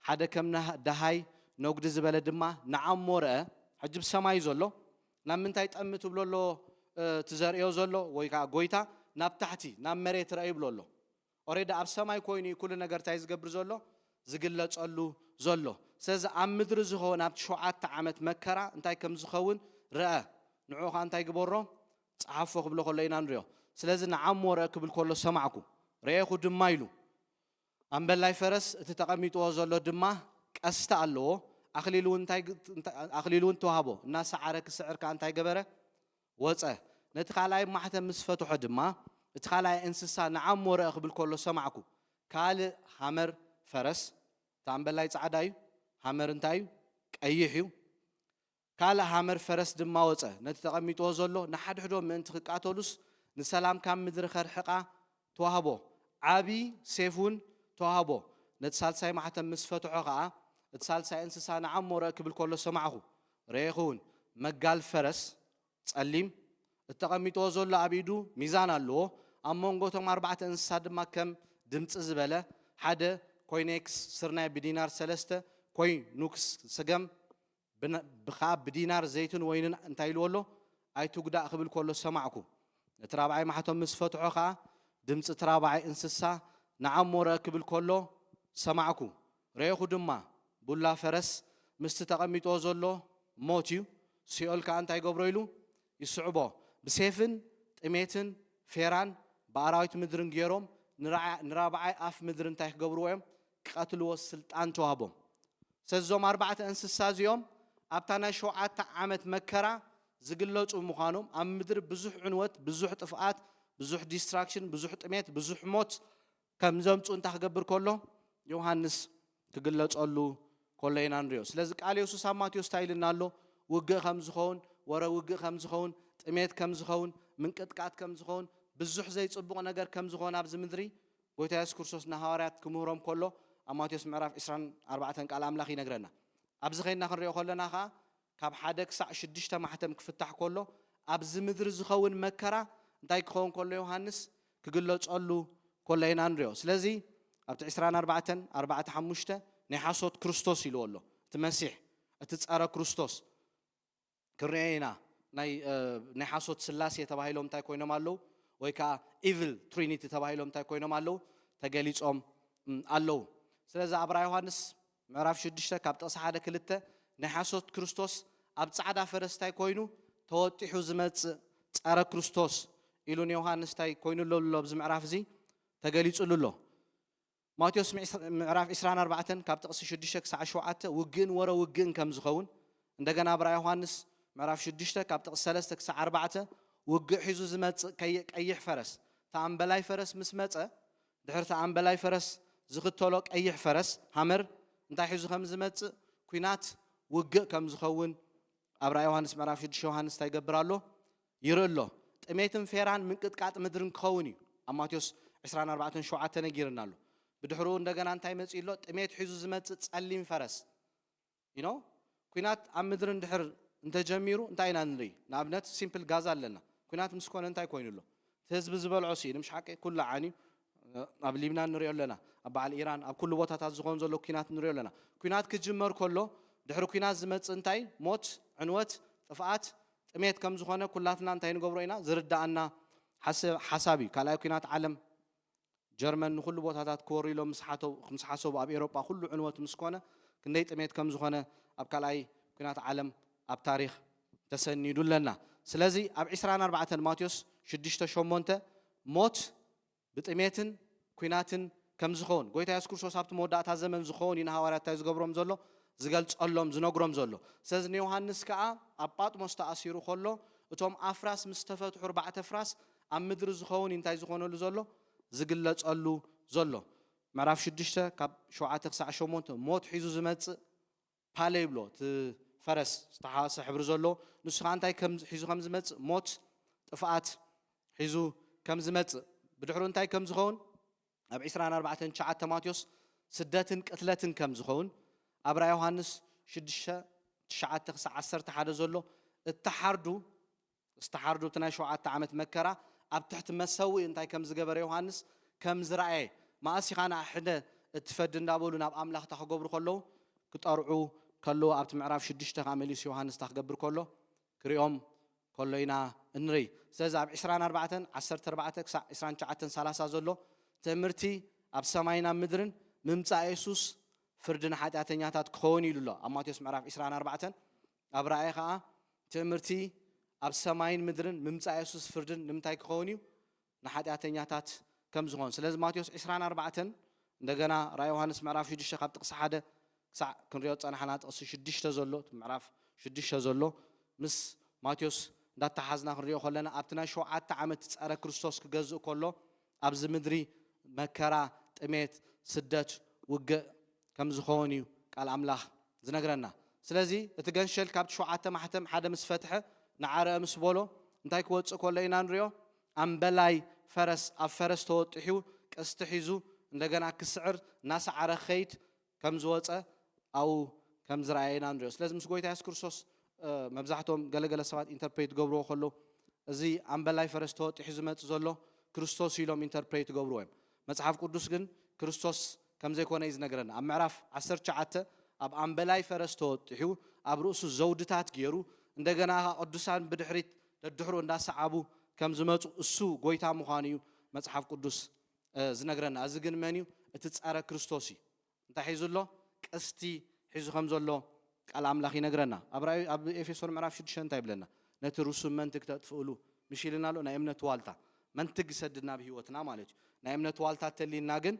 ሓደ ከም ናህ-፣ ደሃይ ነጉዲ ዝበለ ድማ ንዓሞ ረአ። ሕጂ ብሰማይ ዘሎ ናብ ምንታይ ጠምት ትብሎ ኣሎ፣ እ፣ እቲ ዘርእዮ ዘሎ ወይ ከኣ ጎይታ ናብ ታሕቲ ናብ መሬት ረአ ይብሎ ኣሎ። ኦሬዲ ኣብ ሰማይ ኮይኑ እዩ ኩሉ ነገር እንታይ ዝገብር ዘሎ? ዝግለጸሉ ዘሎ። ስለዚ ኣብ ምድሪ ዝኸውን ኣብቲ ሸውዓተ ዓመት መከራ እንታይ ከም ዝኸውን ረአ። ንዕኡ ኸኣ እንታይ ግበሮ? ጸሓፎ ክብሎ ከሎ ኢና ንሪኦ። ስለዚ ንዓሞ ረአ ክብል ከሎ ሰማዕኩ። ረኤኹ ድማ ኢሉ። ኣምበላይ ፈረስ እቲ ተቐሚጥዎ ዘሎ ድማ ቀስቲ ኣለዎ። ኣኽሊል እውን እንታይ ግ-፣ እንታይ፣ ኣኽሊል እውን ተዋህቦ። እናሰዓረ ክስዕር ከኣ እንታይ ገበረ? ወጸ። ነቲ ካልኣይ ማሕተም ምስ ፈትሖ ድማ፣ እቲ ካልኣይ እንስሳ ንዓሞ ረአ ክብል ከሎ ሰማዕኩ። ካልእ ሃመር ፈረስ፣ እቲ ኣምበላይ ጻዕዳ እዩ፣ ሃመር እንታይ እዩ? ቀይሕ እዩ። ካልእ ሃመር ፈረስ ድማ ወጸ። ነቲ ተቐሚጥዎ ዘሎ ንሓድሕዶም ምእንቲ ክቃተሉስ ንሰላም ካብ ምድሪ ከርሕቓ ተዋህቦ። ዓቢ ሴፍ እውን ተዋህቦ። ነቲ ሳልሳይ ማሕተም ምስ ፈትሖ ኸኣ፣ እቲ ሳልሳይ እንስሳ ንዓሞ ረአ ክብል ከሎ ሰማዕኩ። ረኤኹ እውን፣ መጋል ፈረስ ጸሊም፣ እቲ ተቐሚጥዎ ዘሎ ኣብ ኢዱ ሚዛን ኣለዎ። ኣብ መንጎ እቶም ኣርባዕተ እንስሳ ድማ ከም ድምጺ ዝበለ፣ ሓደ ኮይኔክስ ስርናይ ብዲናር፣ ሰለስተ ኮይኑክስ ስገም ብና-፣ ብኸዓ ብዲናር ዘይትን ወይንን እንታይ ኢልዎ ኣሎ? ኣይትጉዳእ ክብል ከሎ ሰማዕኩ። ነቲ ራብዓይ ማሕተም ምስ ፈትሖ ኸዓ ድምጺ እቲ ራብዓይ እንስሳ ንዓሞ ረአ ክብል ከሎ ሰማዕኩ። ረኤኹ ድማ ቡላ ፈረስ ምስቲ ተቐሚጥዎ ዘሎ ሞት እዩ። ሲኦል ከኣ እንታይ ይገብሮ ኢሉ ይስዕቦ። ብሴፍን ጥሜትን ፌራን ብኣራዊት ምድርን ገይሮም ንራዓ- ንራብዓይ ኣፍ ምድሪ እንታይ ክገብርዎ እዮም? ክቐትልዎ ስልጣን ተዋህቦም። ስለዚ እዞም ኣርባዕተ እንስሳ እዚኦም ኣብታ ናይ ሸውዓተ ዓመት መከራ ዝግለጹ ምዃኖም፣ ኣብ ምድሪ ብዙሕ ዕንወት፣ ብዙሕ ጥፍኣት፣ ብዙሕ ዲስትራክሽን፣ ብዙሕ ጥሜት፣ ብዙሕ ሞት ከም ዘምጹ እንታይ ክገብር ከሎ ዮሃንስ ክግለጸሉ ከሎ ኢና ንሪኦ። ስለዚ ቃል የሱስ ኣብ ማቴዎስ እንታይ ኢልና ኣሎ? ውግእ ከም ዝኸውን፣ ወረ ውግእ ከም ዝኸውን፣ ጥሜት ከም ዝኸውን፣ ምንቅጥቃጥ ከም ዝኸውን፣ ብዙሕ ዘይጽቡቕ ነገር ከም ዝኸውን ኣብዚ ምድሪ ጎይታ የሱስ ክርስቶስ ንሃዋርያት ክምህሮም ከሎ ኣብ ማቴዎስ ምዕራፍ ዕስራን ኣርባዕተን ቃል ኣምላኽ ይነግረና። ኣብዚ ኸይድና ክንሪኦ ከለና ኸዓ ካብ ሓደ ክሳዕ ሽዱሽተ ማሕተም ክፍታሕ ከሎ ኣብዚ ምድሪ ዝኸውን መከራ እንታይ ክኸውን ከሎ ዮሃንስ ክግለጸሉ ከሎ ኢና ንሪኦ። ስለዚ ኣብቲ ዕስራን ኣርባዕተን ኣርባዕተ ሓሙሽተ ናይ ሓሶት ክርስቶስ ኢልዎ ኣሎ። እቲ መሲሕ፣ እቲ ጸረ ክርስቶስ ክንሪኦ ኢና። ናይ እ፣ ናይ ሓሶት ስላሴ ተባሂሎም እንታይ ኮይኖም ኣለዉ? ወይ ከዓ ኢቭል ትሪኒቲ ተባሂሎም እንታይ ኮይኖም ኣለዉ? ተገሊጾም እም፣ ኣለዉ። ስለዚ ኣብ ራእይ ዮሃንስ ምዕራፍ ሽዱሽተ ካብ ጥቕሲ ሓደ ክልተ ናይ ሓሶት ክርስቶስ ኣብ ጻዕዳ ፈረስ እንታይ ኮይኑ ተወጢሑ ዝመጽእ ጸረ ክርስቶስ ኢሉ ንዮሃንስ እንታይ ኮይኑ ኣሎ ኣሎ ኣብዚ ምዕራፍ እዚ ተገሊጹሉ ኣሎ። ማቴዎስ ምዕስ- ምዕራፍ ዕስራን ኣርባዕተን ካብ ጥቕሲ ሽዱሽተ ክሳዕ ሸውዓተ ውግእን ወረ ውግእን ከም ዝኸውን፣ እንደገና ኣብ ራእይ ዮሃንስ ምዕራፍ ሽዱሽተ ካብ ጥቕሲ ሰለስተ ክሳዕ ኣርባዕተ ውግእ ሒዙ ዝመጽእ ከይ- ቀይሕ ፈረስ፣ ተኣምበላይ ፈረስ ምስ መጸ፣ ድሕሪ ተኣምበላይ ፈረስ ዝኽተሎ ቀይሕ ፈረስ ሃመር እንታይ ሒዙ ከም ዝመጽእ፣ ኲናት ውግእ ከም ዝኸውን ኣብ ራእይ ዮሃንስ ምዕራፍ ሽዱሽተ ዮሃንስ እንታይ ይገብር ኣሎ? ይርኢ ኣሎ። ጥሜትን ፌራን ምንቅጥቃጥ ምድርን ክኸውን እዩ። ኣብ ማቴዎስ ዕስራን ኣርባዕተን ሸውዓተ ነጊርና ኣሎ። ብድሕሪኡ እንደገና እንታይ መጺኡ ኣሎ? ጥሜት ሒዙ ዝመጽእ ጸሊም ፈረስ። You know? ኲናት ኣብ ምድሪ እንድሕር እንተጀሚሩ እንታይ ኢና ንርኢ? ንኣብነት ሲምፕል ጋዛ ኣለና። ኲናት ምስ ኮነ እንታይ ኮይኑ ኣሎ? እቲ ህዝቢ ዝበልዖ ስኢኑ፣ ምሽ ሓቂ ኩሉ ዓንዩ። ኣብ ሊብናን ንሪኦ ኣለና፣ ኣብ በዓል ኢራን፣ ኣብ ኩሉ ቦታታት ዝኾን ዘሎ ኲናት ንሪኦ ኣለና። ኲናት ክጅመር ከሎ ድሕሪ ኲናት ዝመጽእ እንታይ? ሞት፣ ዕንወት፣ ጥፍኣት፣ ጥሜት ከም ዝኾነ ኩላትና እንታይ ንገብሮ ኢና? ዝርዳኣና ሓሰ- ሓሳብ እዩ። ካልኣይ ኲናት ዓለም ጀርመን ንኹሉ ቦታታት ክወሩ ኢሎም ምስ ሓተው- ምስ ሓሰቡ ኣብ ኤሮጳ ኩሉ ዕንወት ምስ ኮነ ክንደይ ጥሜት ከም ዝኾነ ኣብ ካልኣይ ኲናት ዓለም ኣብ ታሪኽ ተሰኒዱ ኣለና። ስለዚ ኣብ ዕስራን ኣርባዕተን ማቴዎስ ሽዱሽተ ሸሞንተ ሞት ብጥሜትን ኲናትን ከም ዝኸውን ጎይታ የሱስ ክርስቶስ ኣብቲ መወዳእታ ዘመን ዝኸውን እዩ ንሃዋርያት እንታይ ዝገብሮም ዘሎ? ዝገልጸሎም፣ ዝነግሮም ዘሎ። ስለዚ ንዮሃንስ ከኣ ኣብ ጳጥሞስ ተኣሲሩ ከሎ እቶም ኣፍራስ ምስ ተፈትሑ፣ ኣርባዕተ ፍራስ ኣብ ምድሪ ዝኸውን እዩ እንታይ ዝኾነሉ ዘሎ? ዝግለጸሉ ዘሎ። ምዕራፍ ሽዱሽተ ካብ ሸውዓተ ክሳዕ ሸሞንተ ሞት ሒዙ ዝመጽእ ፓለ ይብሎ፣ እቲ ፈረስ ዝተሓዋሰ ሕብሪ ዘለዎ፣ ንሱ ኸዓ እንታይ ከም ሒዙ ከም ዝመጽእ፣ ሞት፣ ጥፍኣት ሒዙ ከም ዝመጽእ፣ ብድሕሩ እንታይ ከም ዝኸውን ኣብ ዕስራን ኣርባዕተን ትሽዓተ ማቴዎስ ስደትን ቅትለትን ከም ዝኸውን ኣብ ራእይ ዮሃንስ ሽዱሽተ ትሽዓተ ክሳዕ ዓሰርተ ሓደ ዘሎ እተሓርዱ ዝተሓርዱ እቲ ናይ ሸውዓተ ዓመት መከራ ኣብ ትሕቲ መሰውኢ እንታይ ከም ዝገበረ ዮሃንስ ከም ዝረኣየ፣ መኣስ ኢኻ ንዓ ሕነ እትፈዲ እንዳበሉ ናብ ኣምላኽ እታ ክገብሩ ከለዉ ክጠርዑ ከለዉ ኣብቲ ምዕራፍ ሽዱሽተ ከዓ መሊሱ ዮሃንስ እታ ክገብር ከሎ ክሪኦም ከሎ ኢና እንርኢ። ስለዚ ኣብ ዕስራን ኣርባዕተን ዓሰርተ ኣርባዕተ ክሳዕ ዕስራን ትሽዓተን ሰላሳ ዘሎ ትእምርቲ ኣብ ሰማይን ኣብ ምድርን ምምጻእ የሱስ ፍርዲ ንሓጢኣተኛታት ክኸውን ኢሉ ኣሎ ኣብ ማቴዎስ ምዕራፍ ዕስራን ኣርባዕተን። ኣብ ራእይ ኸዓ ትእምርቲ ኣብ ሰማይን ምድርን ምምጻእ የሱስ ፍርድን ንምንታይ ክኸውን እዩ? ንሓጢኣተኛታት ከም ዝኾን። ስለዚ ማቴዎስ ዕስራን ኣርባዕተን እንደገና ራእይ ዮሃንስ ምዕራፍ ሽዱሽተ ካብ ጥቕሲ ሓደ ክሳዕ ክንሪኦ ዝጸናሕና ጥቕሲ ሽዱሽተ ዘሎ፣ እቲ ምዕራፍ ሽዱሽተ ዘሎ ምስ ማቴዎስ እንዳተሓዝና ክንሪኦ ከለና ኣብቲ ናይ ሸውዓተ ዓመት ጸረ ክርስቶስ ክገዝእ ከሎ ኣብዚ ምድሪ መከራ፣ ጥሜት፣ ስደት፣ ውግእ ከም ዝኸውን እዩ ቃል ኣምላኽ ዝነግረና። ስለዚ እቲ ገንሸል ካብቲ ሸውዓተ ማሕተም ሓደ ምስ ፈትሐ ንዓረአ ምስ በሎ እንታይ ክወፅእ ከሎ ኢና ንሪኦ? ኣምበላይ ፈረስ ኣብ ፈረስ ተወጢሑ ቀስቲ ሒዙ እንደገና ክስዕር እናሰዓረ ክኸይድ ከም ዝወፀ ኣብኡ ከም ዝረኣየ ኢና ንሪኦ። ስለዚ ምስ ጎይታ የሱስ ክርስቶስ እ፣ መብዛሕትኦም ገለገለ ሰባት ኢንተርፕሬት ገብርዎ ከለዉ እዚ ኣምበላይ ፈረስ ተወጢሑ ዝመጽእ ዘሎ ክርስቶስ ኢሎም ኢንተርፕሬት ይገብርዎ እዮም። መጽሓፍ ቅዱስ ግን ክርስቶስ ከም ዘይኮነ እዩ ዝነግረና። ኣብ ምዕራፍ ዓሰርተ ትሽዓተ ኣብ ኣምበላይ ፈረስ ተወጢሑ ኣብ ርእሱ ዘውድታት ገይሩ እንደገና ኸዓ ቅዱሳን ብድሕሪት ደድሕሩ እንዳሰዓቡ ከም ዝመጹ እሱ ጎይታ ምዃኑ እዩ መጽሓፍ ቅዱስ እ፣ ዝነግረና። እዚ ግን መን እዩ? እቲ ጸረ ክርስቶስ እዩ። እንታይ ሒዙ ኣሎ? ቀስቲ ሒዙ ከም ዘሎ ቃል ኣምላኽ ይነግረና። ኣብ ራእይ ኣብ ኤፌሶን ምዕራፍ ሽዱሽተ እንታይ ይብለና? ነቲ ርሱም መንትግ ተጥፍእሉ ምሽ ኢልና ኣሎ ናይ እምነት ዋልታ። መንትግ ይሰድድ ናብ ህይወትና ማለት እዩ። ናይ እምነት ዋልታ ተሊና ግን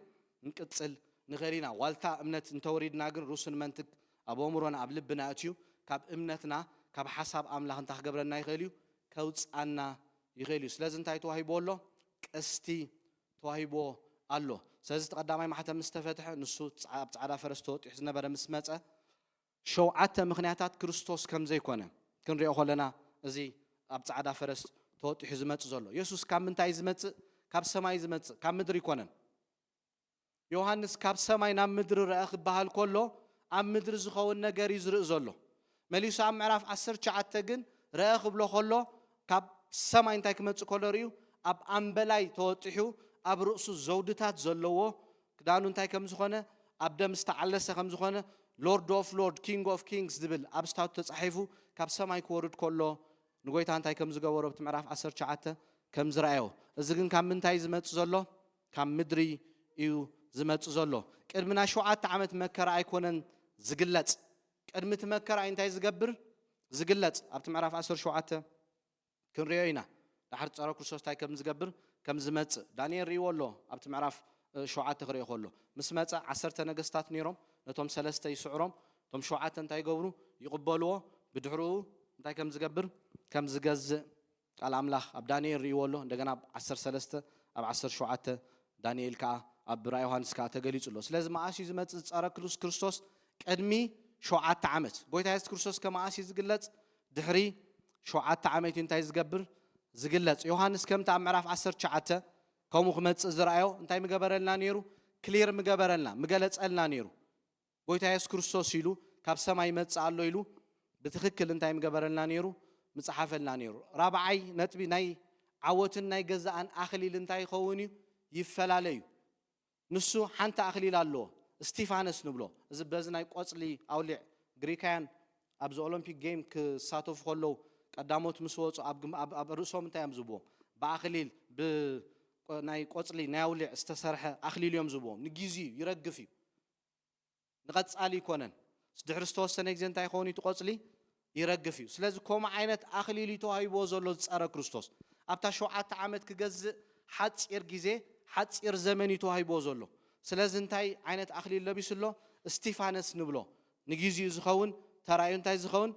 ንቅጽል ንኽእል ኢና። ዋልታ እምነት እንተወሪድና ግን ርእሱ ንመንትግ ኣብ ኣእምሮና ኣብ ልብና እትዩ ካብ እምነትና ካብ ሓሳብ ኣምላኽ እንታይ ክገብረና ይኽእል እዩ? ከውፅኣና ይኽእል እዩ። ስለዚ እንታይ ተዋሂቦ ኣሎ? ቀስቲ ተዋሂቦ ኣሎ። ስለዚ እቲ ቀዳማይ ማሕተም ምስ ተፈትሐ ንሱ ጻ- ኣብ ጻዕዳ ፈረስ ተወጢሑ ዝነበረ ምስ መጸ ሸውዓተ ምኽንያታት ክርስቶስ ከም ዘይኮነ ክንሪኦ ከለና እዚ ኣብ ጻዕዳ ፈረስ ተወጢሑ ዝመጽእ ዘሎ የሱስ ካብ ምንታይ እዩ ዝመጽእ? ካብ ሰማይ እዩ ዝመጽእ፣ ካብ ምድሪ ኣይኮነን። ዮሃንስ ካብ ሰማይ ናብ ምድሪ ረአ ክበሃል ከሎ ኣብ ምድሪ ዝኸውን ነገር እዩ ዝርኢ ዘሎ። መሊሱ ኣብ ምዕራፍ ዓሰርተ ትሽዓተ ግን ረአ ክብሎ ከሎ ካብ ሰማይ እንታይ ክመጽእ ከሎ ርእዩ? ኣብ ኣምበላይ ተወጢሑ ኣብ ርእሱ ዘውድታት ዘለዎ ክዳኑ እንታይ ከም ዝኾነ ኣብ ደም ዝተዓለሰ ከም ዝኾነ Lord of Lord King of Kings ዝብል ኣብ ስታቱ ተጻሒፉ ካብ ሰማይ ክወርድ ከሎ ንጎይታ እንታይ ከም ዝገበሮ ኣብቲ ምዕራፍ ዓሰርተ ትሽዓተ ከም ዝረኣዮ። እዚ ግን ካብ ምንታይ ዝመጽእ ዘሎ? ካብ ምድሪ እዩ ዝመጽእ ዘሎ። ቅድሚ ናይ ሸውዓተ ዓመት መከራ ኣይኮነን ዝግለጽ። ቅድሚ እቲ መከራ እንታይ ዝገብር ዝግለጽ ኣብቲ ምዕራፍ ዓሰርተ ሸውዓተ ክንሪኦ ኢና። ዳሕር ጸረ ክርስቶስ እንታይ ከም ዝገብር ከም ዝመጽእ ዳንኤል ርእይዎ ኣሎ። ኣብቲ ምዕራፍ እ፣ ሸውዓተ ክሪኦ ከሎ ምስ መጸ ዓሰርተ ነገስታት ነይሮም። ነቶም ሰለስተ ይስዕሮም፣ እቶም ሸውዓተ እንታይ ይገብሩ? ይቕበልዎ። ብድሕሪኡ እንታይ ከም ዝገብር ከም ዝገዝእ ቃል ኣምላኽ ኣብ ዳንኤል ርእይዎ ኣሎ። እንደገና ኣብ ዓሰርተ ሰለስተ ኣብ ዓሰርተ ሸውዓተ ዳንኤል ከዓ ኣብ ራእይ ዮሃንስ ከዓ ተገሊጹ ኣሎ። ስለዚ መዓስ እዩ ዝመጽእ ዝጸረ ክርስ- ክርስቶስ? ቅድሚ ሸውዓተ ዓመት። ጎይታ የሱስ ክርስቶስ ከመዓስ እዩ ዝግለጽ? ድሕሪ ሸውዓተ ዓመት እዩ እንታይ ዝገብር ዝግለጽ። ዮሃንስ ከምቲ ኣብ ምዕራፍ ዓሰርተ ትሽዓተ ከምኡ ክመጽእ ዝረኣዮ እንታይ ምገበረልና ነይሩ? ክሊር ምገበረልና፣ ምገለጸልና ነይሩ። ጎይታ የሱስ ክርስቶስ ኢሉ ካብ ሰማይ ይመጽእ ኣሎ ኢሉ ብትኽክል እንታይ ምገበረልና ነይሩ? ምጽሓፈልና ነይሩ። ራብዓይ ነጥቢ ናይ ዓወትን ናይ ገዛእን ኣኽሊል እንታይ ይኸውን እዩ? ይፈላለ እዩ። ንሱ ሓንቲ ኣኽሊል ኣለዎ፣ እስቲፋነስ ንብሎ። እዚ በዚ ናይ ቆጽሊ ኣውሊዕ ግሪካያን ኣብዚ ኦሎምፒክ ጌም ክሳተፉ ከለዉ ቀዳሞት ምስ ወፁ ኣብ ግም- ኣብ- ኣብ ርእሶም እንታይ እዮም ዝብዎም? ብኣኽሊል ብ- ናይ ቆጽሊ ናይ ኣውሊዕ ዝተሰርሐ ኣኽሊል እዮም ዝብዎም። ንግዜኡ ይረግፍ እዩ፣ ንቐጻሊ ኣይኮነን። ድሕሪ ዝተወሰነ ግዜ እንታይ ይኸውን? እቲ ቆጽሊ ይረግፍ እዩ። ስለዚ ከምኡ ዓይነት ኣኽሊል እዩ ተዋሂብዎ ዘሎ ዝጸረ ክርስቶስ። ኣብታ ሸውዓተ ዓመት ክገዝእ ሓጺር ግዜ፣ ሓጺር ዘመን እዩ ተዋሂብዎ ዘሎ። ስለዚ እንታይ ዓይነት ኣኽሊል ለቢሱ ኣሎ? እስቲፋነስ ንብሎ። ንግዜኡ ዝኸውን፣ ተራእዩ እንታይ ዝኸውን?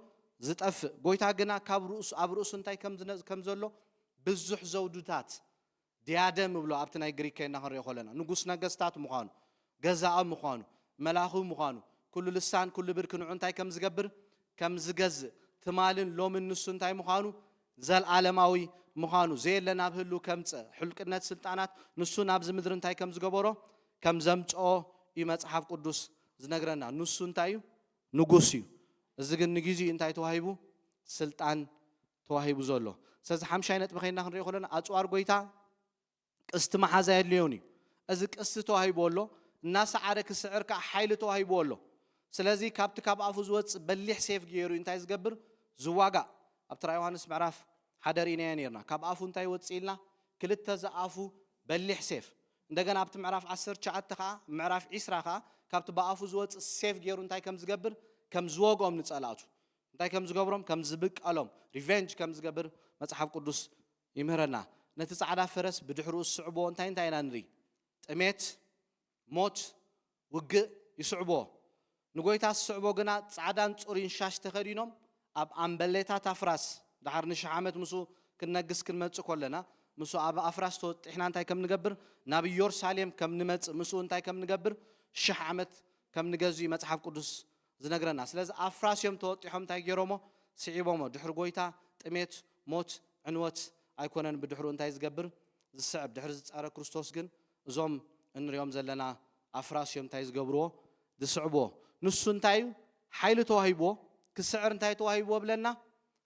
ዝጠፍእ። ጎይታ ግና ካብ ርእሱ፣ ኣብ ርእሱ እንታይ ከም ዝነ- ከም ዘሎ? ብዙሕ ዘውድታት፣ ዲያደም እብሎ ኣብቲ ናይ ግሪክ ከይና ክንሪኦ ከለና ንጉስ ነገስታት ምዃኑ፣ ገዛኢ ምዃኑ፣ መላኹ ምዃኑ፣ ኩሉ ልሳን ኩሉ ብርክ ንዑ እንታይ ከም ዝገብር ከም ዝገዝእ፣ ትማልን ሎምን ንሱ እንታይ ምዃኑ? ዘልኣለማዊ ምዃኑ፣ ዘየለ ናብ ህሉ ከምፀ፣ ሕልቅነት ስልጣናት ንሱ ናብዚ ምድሪ እንታይ ከም ዝገበሮ ከም ዘምፅኦ እዩ መፅሓፍ ቅዱስ ዝነግረና። ንሱ እንታይ እዩ? ንጉስ እዩ። እዚ ግን ንግዜኡ እንታይ ተዋሂቡ? ስልጣን ተዋሂቡ ዘሎ። ስለዚ ሓምሻይ ነጥቢ ከይና ክንሪኦ ከለና ኣፅዋር ጎይታ ቅስቲ መሓዛ የድልዮን እዩ። እዚ ቅስቲ ተዋሂብዎ ኣሎ። እናሰዓረ ክስዕር ከዓ ሓይሊ ተዋሂብዎ ኣሎ። ስለዚ ካብቲ ካብ ኣፉ ዝወፅእ በሊሕ ሴፍ ገይሩ እንታይ ዝገብር? ዝዋጋእ። ኣብቲ ራእይ ዮሃንስ ምዕራፍ ሓደ ርኢናዮ ነርና። ካብ ኣፉ እንታይ ይወፅእ ኢልና? ክልተ ዝኣፉ በሊሕ ሴፍ። እንደገና ኣብቲ ምዕራፍ ዓሰርተ ትሽዓተ ከዓ ምዕራፍ ዒስራ ከዓ ካብቲ ብኣፉ ዝወፅእ ሴፍ ገይሩ እንታይ ከም ዝገብር? ከም ዝወግኦም ንፀላእቱ እንታይ ከም ዝገብሮም? ከም ዝብቀሎም፣ ሪቨንጅ ከም ዝገብር መፅሓፍ ቅዱስ ይምህረና። ነቲ ፃዕዳ ፈረስ ብድሕሪኡ ዝስዕብዎ እንታይ እንታይ ኢና ንርኢ? ጥሜት፣ ሞት፣ ውግእ ይስዕብዎ። ንጎይታ ዝስዕቦ ግና ፃዕዳን ፅሩይን ሻሽ ተኸዲኖም ኣብ ኣምበሌታት ኣፍራስ፣ ድሓር ንሽሕ ዓመት ምስኡ ክንነግስ ክንመፅእ ከለና ምስኡ ኣብ ኣፍራስ ተወጢሕና እንታይ ከም ንገብር? ናብ ኢየሩሳሌም ከም ንመፅእ ምስኡ እንታይ ከም ንገብር? ሽሕ ዓመት ከም ንገዝእ እዩ መፅሓፍ ቅዱስ ዝነግረና። ስለዚ ኣፍራስ እዮም ተወጢሖም እንታይ ገይሮሞ? ስዒቦሞ። ድሕሪ ጎይታ ጥሜት፣ ሞት፣ ዕንወት ኣይኮነን ብድሕሩ እንታይ ዝገብር? ዝስዕብ። ድሕሪ ዝፀረ ክርስቶስ ግን እዞም እንሪኦም ዘለና ኣፍራስ እዮም እንታይ ዝገብርዎ? ዝስዕብዎ። ንሱ እንታይ እዩ? ሓይሊ ተዋሂብዎ። ክስዕር እንታይ ተዋሂብዎ ብለና?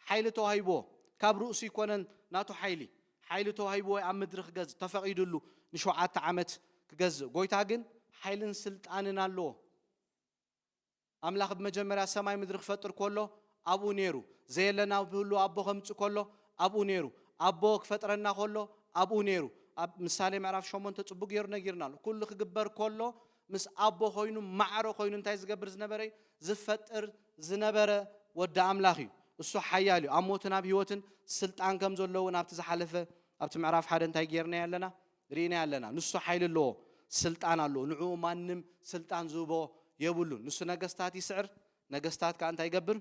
ሓይሊ ተዋሂብዎ። ካብ ርእሱ ይኮነን ናቱ ሓይሊ። ሓይሊ ተዋሂብዎ ኣብ ምድሪ ክገዝእ ተፈቒዱሉ ንሸውዓተ ዓመት ክገዝእ። ጎይታ ግን ሓይልን ስልጣንን ኣለዎ። ኣምላኽ ብመጀመርያ ሰማይ ምድሪ ክፈጥር ከሎ ኣብኡ ነይሩ። ዘየለ ናብ ህልው ኣቦ ከምጽእ ከሎ ኣብኡ ነይሩ። ኣቦ ክፈጥረና ከሎ ኣብኡ ነይሩ። ኣብ ምሳሌ ምዕራፍ ሸሞንተ ጽቡቅ ገይሩ ነጊርና ኣሎ። ኩሉ ክግበር ከሎ ምስ ኣቦ ኮይኑ ማዕረ ኮይኑ እንታይ ዝገብር ዝነበረ እዩ? ዝፈጥር ዝነበረ ወዲ ኣምላኽ እዩ። እሱ ሓያል እዩ። ኣብ ሞትን ኣብ ህይወትን ስልጣን ከም ዘለዎ ናብቲ ዝሓለፈ ኣብቲ ምዕራፍ ሓደ እንታይ ጌርና ኣለና? ርኢና ኣለና። ንሱ ሓይሊ ኣለዎ፣ ስልጣን ኣለዎ። ንዕኡ ማንም ስልጣን ዝህቦ የብሉን። ንሱ ነገስታት ይስዕር፣ ነገስታት ከኣ እንታይ ይገብር?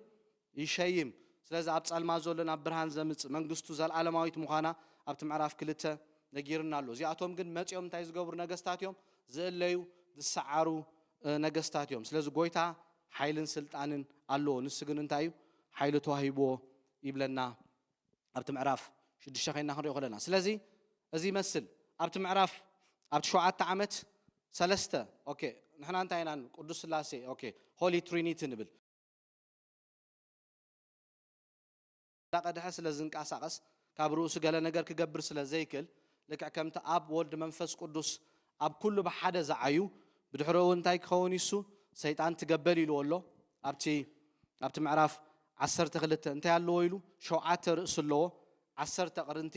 ይሸይም። ስለዚ ኣብ ጸልማት ዘሎ ናብ ብርሃን ዘምጽእ፣ መንግስቱ ዘልኣለማዊት ምዃና ኣብቲ ምዕራፍ ክልተ ነጊርና ኣሎ። እዚኣቶም ግን መጺኦም እንታይ ዝገብሩ ነገስታት እዮም? ዝእለዩ፣ ዝሰዓሩ፣ እ፣ ነገስታት እዮም። ስለዚ ጎይታ ሓይልን ስልጣንን ኣለዎ። ንሱ ግን እንታይ እዩ? ሓይሊ ተዋሂብዎ ይብለና ኣብቲ ምዕራፍ ሽዱሽተ ኸይና ክንሪኦ ከለና። ስለዚ እዚ ይመስል ኣብቲ ምዕራፍ፣ ኣብቲ ሸውዓተ ዓመት ሰለስተ፣ ኦኬ፣ ንሕና እንታይ ኢና? ቅዱስ ስላሴ፣ ኦኬ፣ ሆሊ ትሪኒቲ ንብል። እንዳቐድሐ ስለ ዝንቀሳቐስ፣ ካብ ርእሱ ገለ ነገር ክገብር ስለ ዘይክእል፣ ልክዕ ከምቲ ኣብ ወልድ መንፈስ ቅዱስ ኣብ ኩሉ ብሓደ ዝዓዩ፣ ብድሕሪኡ እንታይ ክኸውን ይሱ? ሰይጣን ትገበል ኢልዎ ኣሎ። ኣብቲ፣ ኣብቲ ምዕራፍ ዓሰርተ ክልተ እንታይ ኣለዎ ኢሉ? ሸውዓተ ርእሲ ኣለዎ፣ ዓሰርተ ኣቕርንቲ፣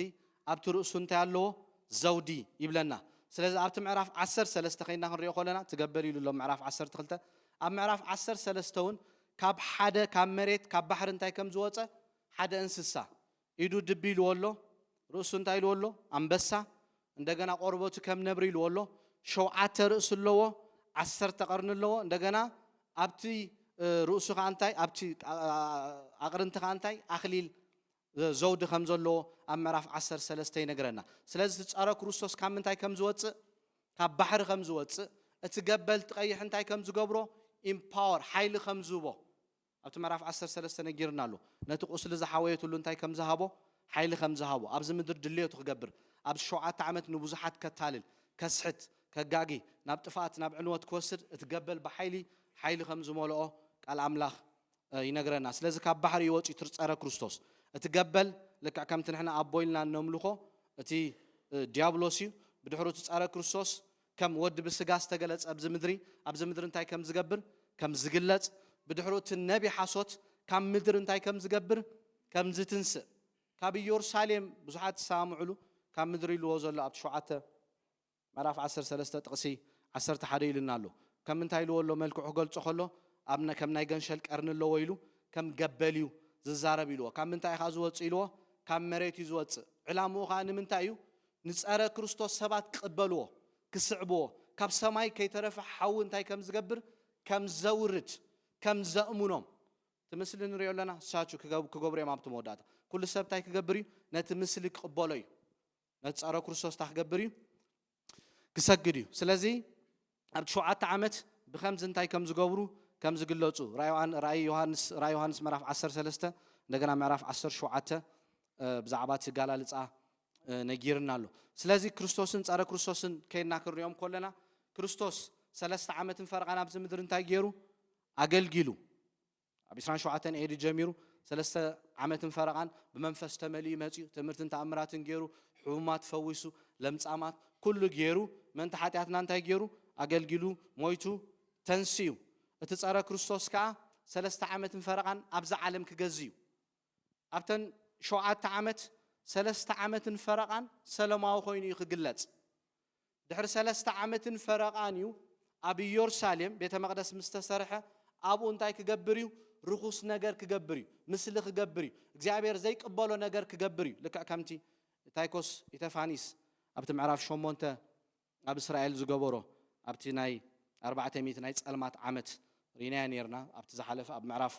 ኣብቲ ርእሱ እንታይ ኣለዎ? ዘውዲ ይብለና። ስለዚ ኣብቲ ምዕራፍ ዓሰርተ ሰለስተ ኸይና ክንሪኦ ከለና፣ ትገበል ኢሉ ኣሎ ምዕራፍ ዓሰርተ ክልተ። ኣብ ምዕራፍ ዓሰርተ ሰለስተ እውን ካብ ሓደ፣ ካብ መሬት፣ ካብ ባሕሪ እንታይ ከም ዝወጸ? ሓደ እንስሳ። ኢዱ ድቢ ኢልዎ ኣሎ፣ ርእሱ እንታይ ኢልዎ ኣሎ? ኣንበሳ። እንደገና ቆርበቱ ከም ነብሪ ኢልዎ ኣሎ። ሸውዓተ ርእሲ ኣለዎ፣ ዓሰርተ ቀርኒ ኣለዎ። እንደገና ኣብቲ፣ እ፣ ርእሱ ከኣ እንታይ? ኣብቲ፣ ኣ-፣ ኣ-፣ ኣቕርንቲ ከኣ እንታይ? ኣኽሊል፣ እ፣ ዘውዲ ከም ዘለዎ ኣብ ምዕራፍ ዓሰርተ ሰለስተ ይነግረና። ስለዚ እቲ ጸረ ክርስቶስ ካብ ምንታይ ከም ዝወጽእ? ካብ ባሕሪ ከም ዝወጽእ፣ እቲ ገበል እቲ ቀይሕ እንታይ ከም ዝገብሮ? ኢምፓወር፣ ሓይሊ ከም ዝህቦ ኣብቲ ምዕራፍ ዓሰርተ ሰለስተ ነጊርና ኣሎ። ነቲ ቁስሊ ዝሓወየትሉ እንታይ ከም ዝሃቦ? ሓይሊ ከም ዝሃቦ፣ ኣብዚ ምድሪ ድልየቱ ክገብር፣ ኣብዚ ሸውዓተ ዓመት ንብዙሓት ከታልል፣ ከስሕት፣ ከጋጊ፣ ናብ ጥፍኣት፣ ናብ ዕንወት ክወስድ፣ እቲ ገበል ብሓይሊ፣ ሓይሊ ከም ዝመልኦ ቃል ኣምላኽ፣ እ፣ ይነግረና። ስለዚ ካብ ባሕሪ እዩ ወጺኡ እቲ ጸረ ክርስቶስ። እቲ ገበል ልክዕ ከምቲ ንሕና ኣቦ ኢልና እነምልኾ፣ እቲ፣ እ፣ ዲያብሎስ እዩ። ብድሕሩ እቲ ጸረ ክርስቶስ ከም ወዲ ብስጋ ዝተገለጸ ኣብዚ ምድሪ፣ ኣብዚ ምድሪ እንታይ ከም ዝገብር? ከም ዝግለጽ፣ ብድሕሩ እቲ ነቢ ሓሶት ካብ ምድሪ እንታይ ከም ዝገብር? ከም ዝትንስእ። ካብ ኢየሩሳሌም ብዙሓት ዝሰማምዕሉ፣ ካብ ምድሪ ኢልዎ ዘሎ ኣብቲ ሸውዓተ፣ ምዕራፍ ዓሰርተ ሰለስተ ጥቕሲ ዓሰርተ ሓደ ኢሉና ኣሎ። ከም ምንታይ ኢልዎ ኣሎ? መልክዑ ክገልጾ ከሎ፣ ኣብ ነ-፣ ከም ናይ ገንሸል ቀርኒ ኣለዎ ኢሉ፣ ከም ገበል እዩ ዝዛረብ ኢልዎ። ካብ ምንታይ ኢኻ ዝወጽእ ኢልዎ? ካብ መሬት እዩ ዝወጽእ። ዕላምኡ ኸኣ ንምንታይ እዩ? ንጸረ ክርስቶስ ሰባት ክቕበልዎ፣ ክስዕብዎ፣ ካብ ሰማይ ከይተረፈ ሓዊ እንታይ ከም ዝገብር? ከም ዘውርድ፣ ከም ዘእምኖም። እቲ ምስሊ ንሪኦ ኣለና፣ ስታቹ ክገብ-፣ ክገብሩ እዮም ኣብቲ መወዳእታ። ኩሉ ሰብ እንታይ ክገብር እዩ? ነቲ ምስሊ ክቕበሎ እዩ። ነቲ ጸረ ክርስቶስ እንታይ ክገብር እዩ? ክሰግድ እዩ። ስለዚ ኣብቲ ሸውዓተ ዓመት ብኸምዚ እንታይ ከም ዝገብሩ ከም ዝግለጹ ራእይ ዮሃን-፣ ራእይ ዮሃንስ፣ ራእይ ዮሃንስ ምዕራፍ ዓሰርተ ሰለስተ፣ እንደገና ምዕራፍ ዓሰርተ ሸውዓተ፣ እ፣ ብዛዕባ እቲ ጋላልጻ፣ እ፣ ነጊርና ኣሎ። ስለዚ ክርስቶስን ጸረ ክርስቶስን ከይድና ክንሪኦም ከለና፣ ክርስቶስ ሰለስተ ዓመትን ፈረቓን ኣብዚ ምድሪ እንታይ ገይሩ? ኣገልጊሉ። ኣብ ዕስራን ሸውዓተን ኤዲ ጀሚሩ ሰለስተ ዓመትን ፈረቓን ብመንፈስ ተመሊኡ መጺኡ፣ ትምህርትን ተኣምራትን ገይሩ፣ ሕሙማት ፈዊሱ፣ ለምጻማት፣ ኩሉ ገይሩ፣ ምእንቲ ሓጢኣትና እንታይ ገይሩ? ኣገልጊሉ፣ ሞይቱ፣ ተንሲኡ። እቲ ጸረ ክርስቶስ ከኣ ሰለስተ ዓመትን ፈረቓን ኣብዛ ዓለም ክገዝእ እዩ። ኣብተን ሸውዓተ ዓመት፣ ሰለስተ ዓመትን ፈረቓን ሰለማዊ ኮይኑ እዩ ክግለጽ። ድሕሪ ሰለስተ ዓመትን ፈረቓን እዩ ኣብ ኢየሩሳሌም ቤተ መቕደስ ምስ ተሰርሐ፣ ኣብኡ እንታይ ክገብር እዩ? ርኹስ ነገር ክገብር እዩ፣ ምስሊ ክገብር እዩ፣ እግዚኣብሔር ዘይቅበሎ ነገር ክገብር እዩ። ልክዕ ከምቲ ታይኮስ ኢተፋኒስ ኣብቲ ምዕራፍ ሸሞንተ ኣብ እስራኤል ዝገበሮ፣ ኣብቲ ናይ ኣርባዕተ ሚእቲ ናይ ጸልማት ዓመት ርኢናዮ ነይርና። ኣብቲ ዝሓለፈ ኣብ ምዕራፍ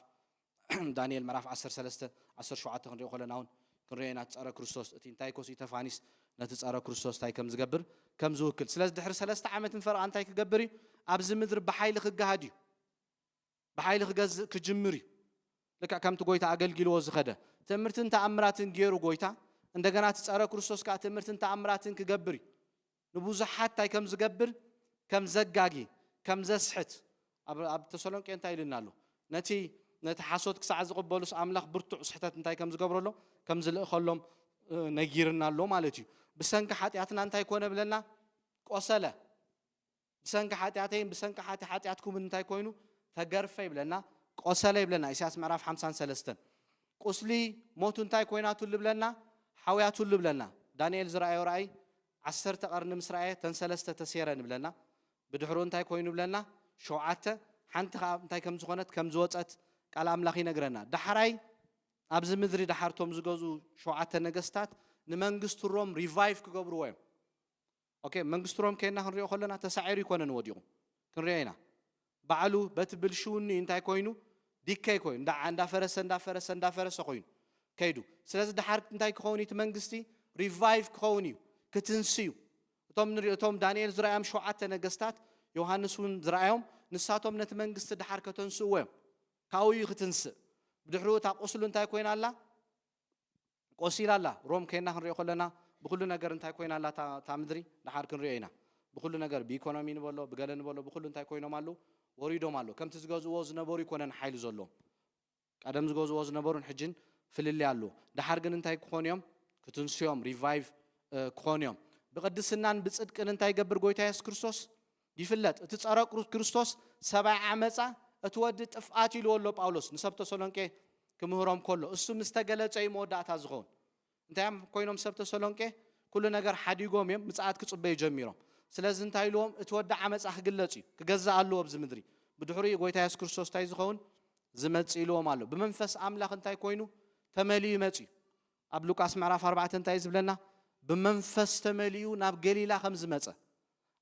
ዳንኤል ምዕራፍ ዓሰርተ ሰለስተ፣ ዓሰርተ ሸውዓተ ክንሪኦ ከለና እውን ክንሪኦ ኢና። እቲ ጸረ ክርስቶስ፣ እቲ እንታይ ኮስ ኢተፋኒስ ነቲ ጸረ ክርስቶስ እንታይ ከም ዝገብር ከም ዝውክል። ስለዚ ድሕሪ ሰለስተ ዓመትን ፈረቓ እንታይ ክገብር እዩ? ኣብዚ ምድሪ ብሓይሊ ክገሃድ እዩ። ብሓይሊ ክገዝእ ክጅምር እዩ። ልክዕ ከምቲ ጎይታ ኣገልጊልዎ ዝኸደ፣ ትእምርትን ተኣምራትን ገይሩ ጎይታ፣ እንደገና እቲ ጸረ ክርስቶስ ከኣ ትእምርትን ተኣምራትን ክገብር እዩ። ንብዙሓት እንታይ ከም ዝገብር፣ ከም ዘጋጊ፣ ከም ዘስሕት። ኣብ፣ ኣብ ተሰሎንቄ እንታይ ኢሉና ኣሎ? ነቲ፣ ነቲ ሓሶት ክሳዕ ዝቕበሉስ ኣምላኽ ብርቱዕ ስሕተት እንታይ ከም ዝገብረሎም፣ ከም ዝልእኸሎም፣ እ፣ ነጊርና ኣሎ ማለት እዩ። ብሰንኪ ሓጢኣትና እንታይ ኮነ ብለና? ቆሰለ። ብሰንኪ ሓጢኣተይን ብሰንኪ ሓጢ-፣ ሓጢኣትኩምን እንታይ ኮይኑ? ተገርፈ ይብለና፣ ቆሰለ ይብለና። ኢሳያስ ምዕራፍ ሓምሳን ሰለስተን። ቁስሊ ሞቱ እንታይ ኮይናትሉ ብለና? ሓውያትሉ ብለና። ዳንኤል ዝረኣዮ ራእይ ዓሰርተ ቀርኒ ምስ ረኣየ፣ ተን ሰለስተ ተሴረን ብለና። ብድሕሩ እንታይ ኮይኑ ብለና? ሸውዓተ፣ ሓንቲ ኸዓ እንታይ ከም ዝኾነት፣ ከም ዝወጸት ቃል ኣምላኽ ይነግረና። ዳሕራይ ኣብዚ ምድሪ ዳሓር እቶም ዝገዝኡ ሸውዓተ ነገስታት ንመንግስቲ ሮም ሪቫይቭ ክገብርዎ እዮም። ኦኬ፣ መንግስቲ ሮም ከይና ክንሪኦ ከለና ተሳዒሩ ይኮነን ወዲቑ፣ ክንሪኦ ኢና። ባዕሉ በቲ ብልሽውኒ እንታይ ኮይኑ፣ ዲከይ ኮይኑ፣ እንዳ- እንዳፈረሰ እንዳፈረሰ እንዳፈረሰ ኮይኑ ከይዱ። ስለዚ ድሓር እንታይ ክኸውን እዩ? እቲ መንግስቲ ሪቫይቭ ክኸውን እዩ፣ ክትንስ እዩ። እቶም ንሪኦ እቶም ዳንኤል ዝረኣዮም ሸውዓተ ነገስታት፣ ዮሃንስ እውን ዝረኣዮም፣ ንሳቶም ነቲ መንግስቲ ድሓር ከተንስእዎ እዮም። ካብኡ እዩ ክትንስእ። ብድሕሪኡ እታ ቁስሉ እንታይ ኮይና ኣላ? ቆሲላ ኣላ። ሮም ከይና ክንሪኦ ከለና ብኩሉ ነገር እንታይ ኮይና ኣላ እታ እታ ምድሪ? ድሓር ክንሪኦ ኢና። ብኩሉ ነገር ብኢኮኖሚ ንበሎ ብገለ ንበሎ ብኩሉ እንታይ ኮይኖም ኣለዉ? ወሪዶም ኣለዉ። ከምቲ ዝገዝእዎ ዝነበሩ ይኮነን ሓይሊ ዘለዎም። ቀደም ዝገዝእዎ ዝነበሩን ሕጅን ፍልልይ ኣለዎ። ድሓር ግን እንታይ ክኾኑ እዮም? ክትንስዮም፣ ሪቫይቭ ክኾኑ እዮም። ብቅድስናን ብጽድቅን እንታይ ይገብር ጎይታ የሱስ ክርስቶስ? ይፍለጥ። እቲ ጸረ ክርስቶስ ሰብኣይ ዓመጻ፣ እቲ ወዲ ጥፍኣት ኢልዎ ኣሎ ጳውሎስ ንሰብ ተሰሎንቄ ክምህሮም ከሎ፣ እሱ ምስ ተገለጸ እዩ መወዳእታ ዝኸውን። እንታይ እዮም ኮይኖም ሰብ ተሰሎንቄ? ኩሉ ነገር ሓዲጎም እዮም ምጽኣት ክጽበዩ ጀሚሮም። ስለዚ እንታይ ኢልዎም? እቲ ወዲ ዓመጻ ክግለጽ እዩ፣ ክገዛእ ኣለዎ ኣብዚ ምድሪ። ብድሕሪኡ ጎይታ የሱስ ክርስቶስ እንታይ ዝኸውን? ዝመጽእ ኢልዎም ኣሎ። ብመንፈስ ኣምላኽ እንታይ ኮይኑ? ተመሊኡ መጽዩ። ኣብ ሉቃስ ምዕራፍ ኣርባዕተ እንታይ ዝብለና? ብመንፈስ ተመሊኡ ናብ ገሊላ ከም ዝመጸ።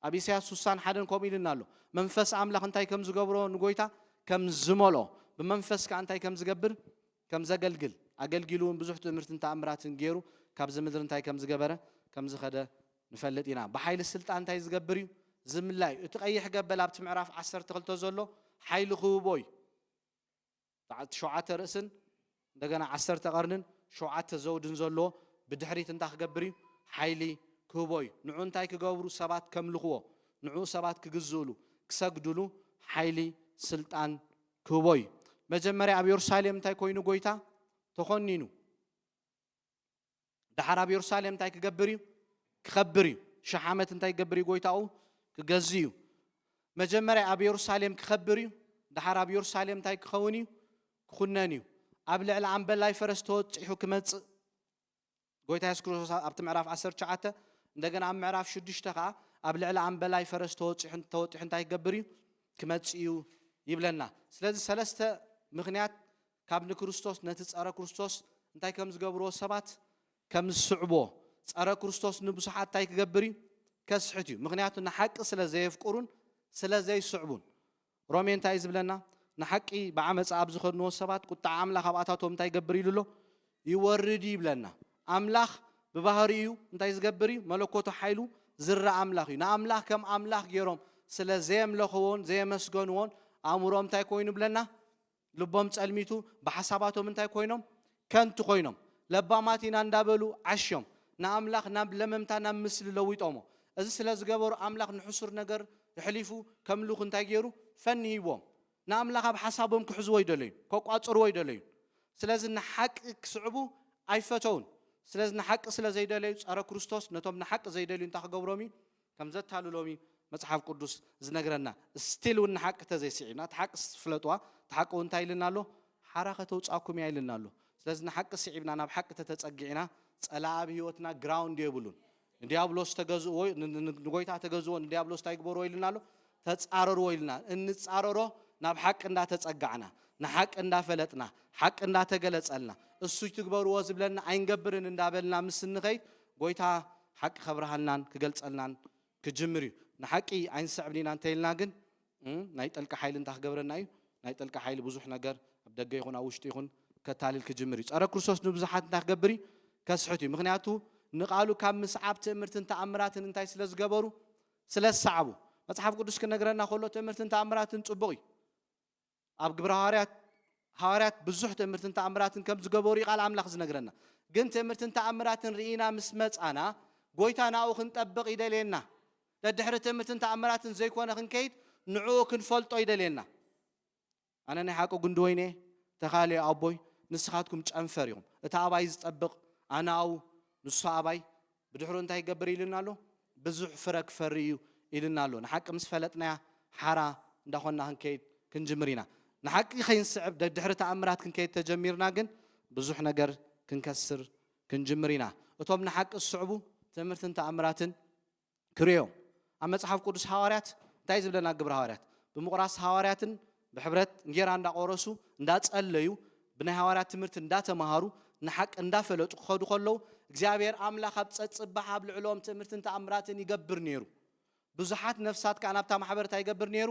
ኣብ ኢሳያስ ስሳን ሓደን ከምኡ ኢልና ኣሎ። መንፈስ ኣምላኽ እንታይ ከም ዝገብሮ ንጎይታ ከም ዝመልኦ፣ ብመንፈስ ከኣ እንታይ ከም ዝገብር? ከም ዘገልግል። ኣገልጊሉ እውን ብዙሕ ትምህርትን ተኣምራትን ገይሩ ካብዚ ምድሪ እንታይ ከም ዝገበረ? ከም ዝኸደ ንፈልጥ ኢና። ብሓይሊ ስልጣን እንታይ ዝገብር እዩ? ዝምላ እዩ። እቲ ቀይሕ ገበል ኣብቲ ምዕራፍ ዓሰርተ ክልተ ዘሎ ሓይሊ ክህቦ እዩ። ሸውዓተ ርእስን እንደገና ዓሰርተ ቀርንን ሸውዓተ ዘውድን ዘለዎ ብድሕሪት እንታይ ክገብር እዩ? ሓይሊ ክህቦ እዩ። ንዑ እንታይ ክገብሩ? ሰባት ከምልኽዎ፣ ንዑ ሰባት ክግዝእሉ፣ ክሰግድሉ ሓይሊ ስልጣን ክህቦ እዩ። መጀመርያ ኣብ የሩሳሌም እንታይ ኮይኑ ጎይታ ተኾኒኑ? ድሓር ኣብ የሩሳሌም እንታይ ክገብር እዩ? ክኸብር እዩ። ሽሕ ዓመት እንታይ ክገብር እዩ? ጎይታኡ ክገዝእ እዩ። መጀመርያ ኣብ የሩሳሌም ክኸብር እዩ። ድሓር ኣብ የሩሳሌም እንታይ ክኸውን እዩ? ክኹነን እዩ። ኣብ ልዕሊ ኣምበላይ ፈረስ ተወጺሑ ክመጽእ ጎይታ የሱስ ክርስቶስ ኣብቲ ምዕራፍ ዓሰርተ ትሽዓተ፣ እንደገና ኣብ ምዕራፍ ሽዱሽተ ከኣ ኣብ ልዕሊ ኣምበላይ ፈረስ ተወጺሑ ተወጢሑ እንታይ ክገብር እዩ? ክመጽእ እዩ ይብለና። ስለዚ ሰለስተ ምኽንያት ካብ ንክርስቶስ ነቲ ጸረ ክርስቶስ እንታይ ከም ዝገብርዎ ሰባት ከም ዝስዕብዎ። ጸረ ክርስቶስ ንብዙሓት እንታይ ክገብር እዩ? ከስሕት እዩ። ምኽንያቱ ንሓቂ ስለ ዘየፍቅሩን ስለ ዘይስዕቡን። ሮሜ እንታይ እዩ ዝብለና? ንሓቂ ብዓመፃ ኣብ ዝኸድንዎ ሰባት ቁጣ ኣምላኽ ኣብኣታቶም እንታይ ይገብር ኢሉ ኣሎ? ይወርድ እዩ ይብለና። ኣምላኽ ብባህሪኡ እንታይ ዝገብር እዩ? መለኮቱ ሓይሉ ዝረኣ ኣምላኽ እዩ። ንኣምላኽ ከም ኣምላኽ ገይሮም ስለ ዘየምለኽዎን ዘየመስገንዎን ኣእምሮም እንታይ ኮይኑ ብለና? ልቦም ጸልሚቱ ብሓሳባቶም እንታይ ኮይኖም? ከንቱ ኮይኖም። ለባማት ኢና እንዳበሉ ዓሽዮም። ንኣምላኽ ናብ ለመምታ ናብ ምስሊ ለዊጦሞ። እዚ ስለ ዝገበሩ ኣምላኽ ንሕሱር ነገር ኣሕሊፉ ከምልኹ እንታይ ገይሩ? ፈኒህዎም። ንኣምላኽ ኣብ ሓሳቦም ክሕዝዎ ኣይደለዩን፣ ከቋጽርዎ ኣይደለዩን። ስለዚ ንሓቂ ክስዕቡ ኣይፈተውን። ስለዚ ንሓቂ ስለ ዘይደለዩ ጸረ ክርስቶስ ነቶም ንሓቂ ዘይደልዩ እንታይ ክገብሮም እዩ? ከም ዘታልሎም እዩ መጽሓፍ ቅዱስ ዝነግረና። ስቲል እውን ንሓቂ ተዘይስዒብና፣ እቲ ሓቂ ፍለጥዋ፣ እቲ ሓቂ እውን እንታይ ኢልና ኣሎ? ሓራ ከተውጻኩም እያ ኢልና ኣሎ። ስለዚ ንሓቂ ስዒብና፣ ናብ ሓቂ ተተጸጊዕና፣ ጸላኢ ኣብ ህይወትና ግራውንድ የብሉን። ንዲያብሎስ ተገዝእዎ፣ ን- ን- ንጎይታ ተገዝዎ፣ ንዲያብሎስ እንታይ ግበርዎ ኢልና ኣሎ? ተጻረርዎ ኢልና። እንጻረሮ ናብ ሓቂ እንዳተጸጋዕና፣ ንሓቂ እንዳፈለጥና፣ ሓቂ እንዳተገለጸልና፣ እሱ ትግበርዎ ዝብለና ኣይንገብርን እንዳበልና ምስ እንኸይድ፣ ጎይታ ሓቂ ከብርሃልናን ክገልጸልናን ክጅምር እዩ። ንሓቂ ኣይንስዕብን ኢና እንተኢልና ግን፣ እም፣ ናይ ጠልቂ ሓይሊ እንታይ ክገብረና እዩ? ናይ ጠልቂ ሓይሊ ብዙሕ ነገር ኣብ ደገ ይኹን ኣብ ውሽጢ ይኹን ከታልል ክጅምር እዩ። ጸረ ክርስቶስ ንብዙሓት እንታይ ክገብር እዩ? ከስሕት እዩ። ምኽንያቱ ንቓሉ ካብ ምስዓብ ትእምርትን ተኣምራትን እንታይ ስለ ዝገበሩ? ስለ ዝሰዓቡ። መጽሓፍ ቅዱስ ክነግረና ከሎ ትእምርትን ተኣምራትን ጽቡቕ እዩ። ኣብ ግብረ ሃዋርያት፣ ሃዋርያት ብዙሕ ትእምርትን ተኣምራትን ከም ዝገበሩ እዩ ቃል ኣምላኽ ዝነግረና። ግን ትእምርትን ተኣምራትን ርኢና ምስ መጻና፣ ጎይታ ናብኡ ክንጠብቕ ይደልየና። ደድሕሪ ትእምርትን ተኣምራትን ዘይኮነ ክንከይድ፣ ንዕኡ ክንፈልጦ ይደልየና። ኣነ ናይ ሓቂ ጉንዲ ወይኒ እየ፣ ተኻልዮ ኣቦይ፣ ንስኻትኩም ጨንፈር ኢኹም። እቲ ኣባይ ዝጠብቕ ኣነ ኣብኡ፣ ንሱ ኣባይ፣ ብድሕሩ እንታይ ይገብር ኢሉና ኣሎ? ብዙሕ ፍረ ክፈሪ እዩ ኢሉና ኣሎ። ንሓቂ ምስ ፈለጥናያ ሓራ እንዳኾንና ክንከይድ ክንጅምር ኢና። ንሓቂ ከይንስዕብ፣ ደድሕሪ ተኣምራት ክንከይድ ተጀሚርና ግን፣ ብዙሕ ነገር ክንከስር ክንጅምር ኢና። እቶም ንሓቂ ዝስዕቡ ትእምርትን ተኣምራትን ክርእዮም። ኣብ መጽሓፍ ቅዱስ ሃዋርያት እንታይ ዝብለና? ግብረ ሃዋርያት ብምቑራስ ሃዋርያትን ብሕብረት እንጌራ እንዳቆረሱ፣ እንዳጸለዩ፣ ብናይ ሃዋርያት ትምህርቲ እንዳተማሃሩ፣ ንሓቂ እንዳፈለጡ ክኸዱ ከለዉ፣ እግዚኣብሔር ኣምላኽ ኣብ ጸጽባሕ ኣብ ልዕሎም ትእምርትን ተኣምራትን ይገብር ነይሩ። ብዙሓት ነፍሳት ከኣ ናብታ ማሕበር እንታይ ይገብር ነይሩ?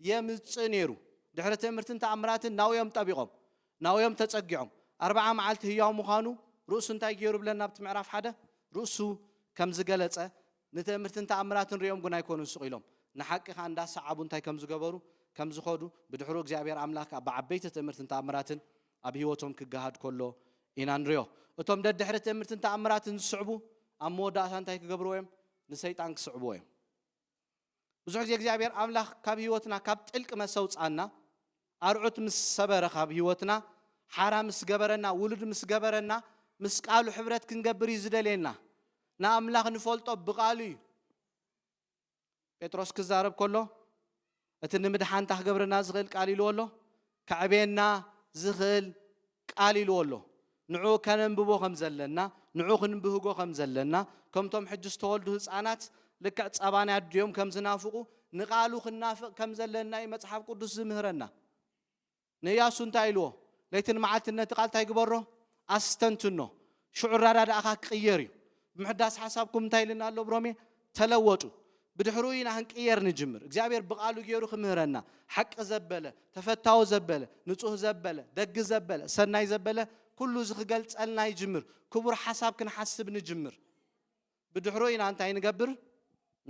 የምጽእ ነይሩ። ድሕሪ ትእምርትን ተኣምራትን ናውዮም ጠቢቖም፣ ናውዮም ተጸጊዖም። ኣርብዓ መዓልቲ ህያው ምዃኑ ርእሱ እንታይ ገይሩ ብለና ኣብቲ ምዕራፍ ሓደ? ርእሱ ከም ዝገለጸ ንትእምርትን ተኣምራትን ሪኦም ግን ኣይኮኑን ስቕ ኢሎም። ንሓቂ ከኣ እንዳሰዓቡ እንታይ ከም ዝገበሩ፣ ከም ዝኸዱ፣ ብድሕሩ እግዚኣብሔር ኣምላኽ ከኣ ብዓበይቲ ትእምርትን ተኣምራትን ኣብ ህይወቶም ክገሃድ ከሎ ኢና ንሪኦ። እቶም ደድሕሪ ትእምርትን ተኣምራትን ዝስዕቡ ኣብ መወዳእታ እንታይ ክገብርዎ እዮም? ንሰይጣን ክስዕብዎ እዮም። ብዙሕ ግዜ እግዚኣብሔር ኣምላኽ ካብ ህይወትና ካብ ጥልቂ መሰውፃና ኣርዑት ምስ ሰበረ ካብ ህይወትና ሓራ ምስ ገበረና ውሉድ ምስ ገበረና ምስ ቃሉ ሕብረት ክንገብር እዩ ዝደልየና። ንኣምላኽ ንፈልጦ ብቃሉ እዩ። ጴጥሮስ ክዛረብ ከሎ እቲ ንምድሓንታ ክገብረና ዝኽእል ቃል ኢልዎ ኣሎ፣ ከዕቤና ዝኽእል ቃል ኢልዎ ኣሎ። ንዑ ከነንብቦ ከም ዘለና፣ ንዑ ክንብህጎ ከም ዘለና፣ ከምቶም ሕጂ ዝተወልዱ ህፃናት ልክዕ ጸባ ናይ ኣዲኦም ከም ዝናፍቑ ንቃሉ ክንናፍቕ ከም ዘለና እዩ መጽሓፍ ቅዱስ ዝምህረና። ንእያሱ እንታይ ኢልዎ? ለይትን መዓልትን ነቲ ቃል እንታይ ግበሮ? ኣስተንትኖ። ሽዑ ኣረዳድኣኻ ክቕየር እዩ። ብምሕዳስ ሓሳብኩም እንታይ ኢልና ኣሎ ብሮሜ? ተለወጡ። ብድሕሩ ኢና ክንቅየር ንጅምር። እግዚኣብሔር ብቃሉ ገይሩ ክምህረና፣ ሓቂ ዘበለ፣ ተፈታዊ ዘበለ፣ ንጹህ ዘበለ፣ ደግ ዘበለ፣ ሰናይ ዘበለ፣ ኩሉ እዚ ክገልጸልና ይጅምር። ክቡር ሓሳብ ክንሓስብ ንጅምር። ብድሕሩ ኢና እንታይ ንገብር?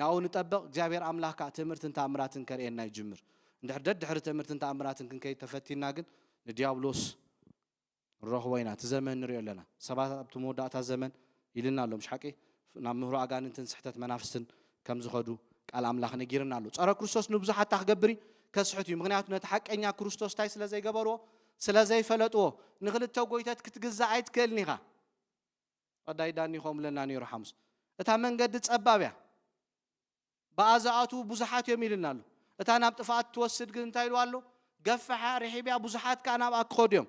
ናብኡ ንጠበቕ። እግዚኣብሔር ኣምላኽ ከኣ ትእምርትን ተኣምራትን ከርእየና ይጅምር። እንድሕር ደድሕሪ ትእምርትን ተኣምራትን ክንከይድ ተፈቲና ግን ንዲያብሎስ ንረኽቦ ኢና። እቲ ዘመን ንሪኦ ኣለና። ሰባት ኣብቲ መወዳእታ ዘመን ኢልና ኣሎ፣ ምሽ ሓቂ? ናብ ምህሮ ኣጋንንትን ስሕተት መናፍስትን ከም ዝኸዱ ቃል ኣምላኽ ነጊርና ኣሎ። ጸረ ክርስቶስ ንብዙሓት ክገብር እዩ፣ ከስሕት እዩ። ምኽንያቱ ነቲ ሓቀኛ ክርስቶስ እንታይ ስለ ዘይገበርዎ፣ ስለ ዘይፈለጥዎ፣ ንኽልተ ጎይተት ክትግዛእ ኣይትክእልን ኢኻ። ቀዳይ ዳኒ ከምኡ ብለና ነይሩ ሓሙስ። እታ መንገዲ ጸባብ እያ። ብኣ ዝኣትዉ ብዙሓት እዮም ኢልና ኣሎ። እታ ናብ ጥፍኣት ትወስድ ግን እንታይ ኢሉ ኣሎ? ገፍሓ ርሒብ እያ፣ ብዙሓት ከኣ ናብኣ ክኸዱ እዮም።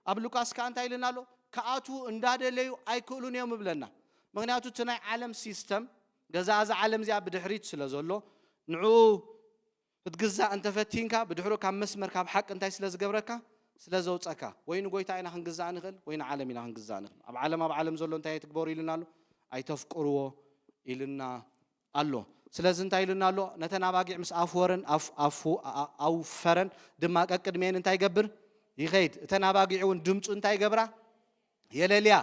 ኣብ ሉቃስ ከኣ እንታይ ኢልና ኣሎ? ክኣትዉ እንዳደለዩ ኣይክእሉን እዮም እብለና። ምኽንያቱ እቲ ናይ ዓለም ሲስተም፣ ገዛ እዛ ዓለም እዚኣ ብድሕሪት ስለ ዘሎ፣ ንዕኡ ክትግዛእ እንተፈቲንካ፣ ብድሕሩ ካብ መስመር፣ ካብ ሓቂ እንታይ ስለ ዝገብረካ? ስለ ዘውጸካ። ወይ ንጎይታ ኢና ክንግዛእ ንኽእል፣ ወይ ንዓለም ኢና ክንግዛእ ንኽእል። ኣብ ዓለም፣ ኣብ ዓለም ዘሎ እንታይ ኣይትግበሩ ኢልና ኣሎ? ኣይተፍቅርዎ ኢልና ኣሎ። ስለዚ እንታይ ኢልና ኣሎ? ነተን ኣባጊዕ ምስ ኣፍወረን፣ ኣፍ-፣ ኣፉ-፣ ኣ-፣ ኣ-፣ ኣውፈረን ድማ ቀቅድሜን እንታይ ይገብር? ይኸይድ። እተን ኣባጊዕ እውን ድምፁ እንታይ ይገብራ? የለልያ።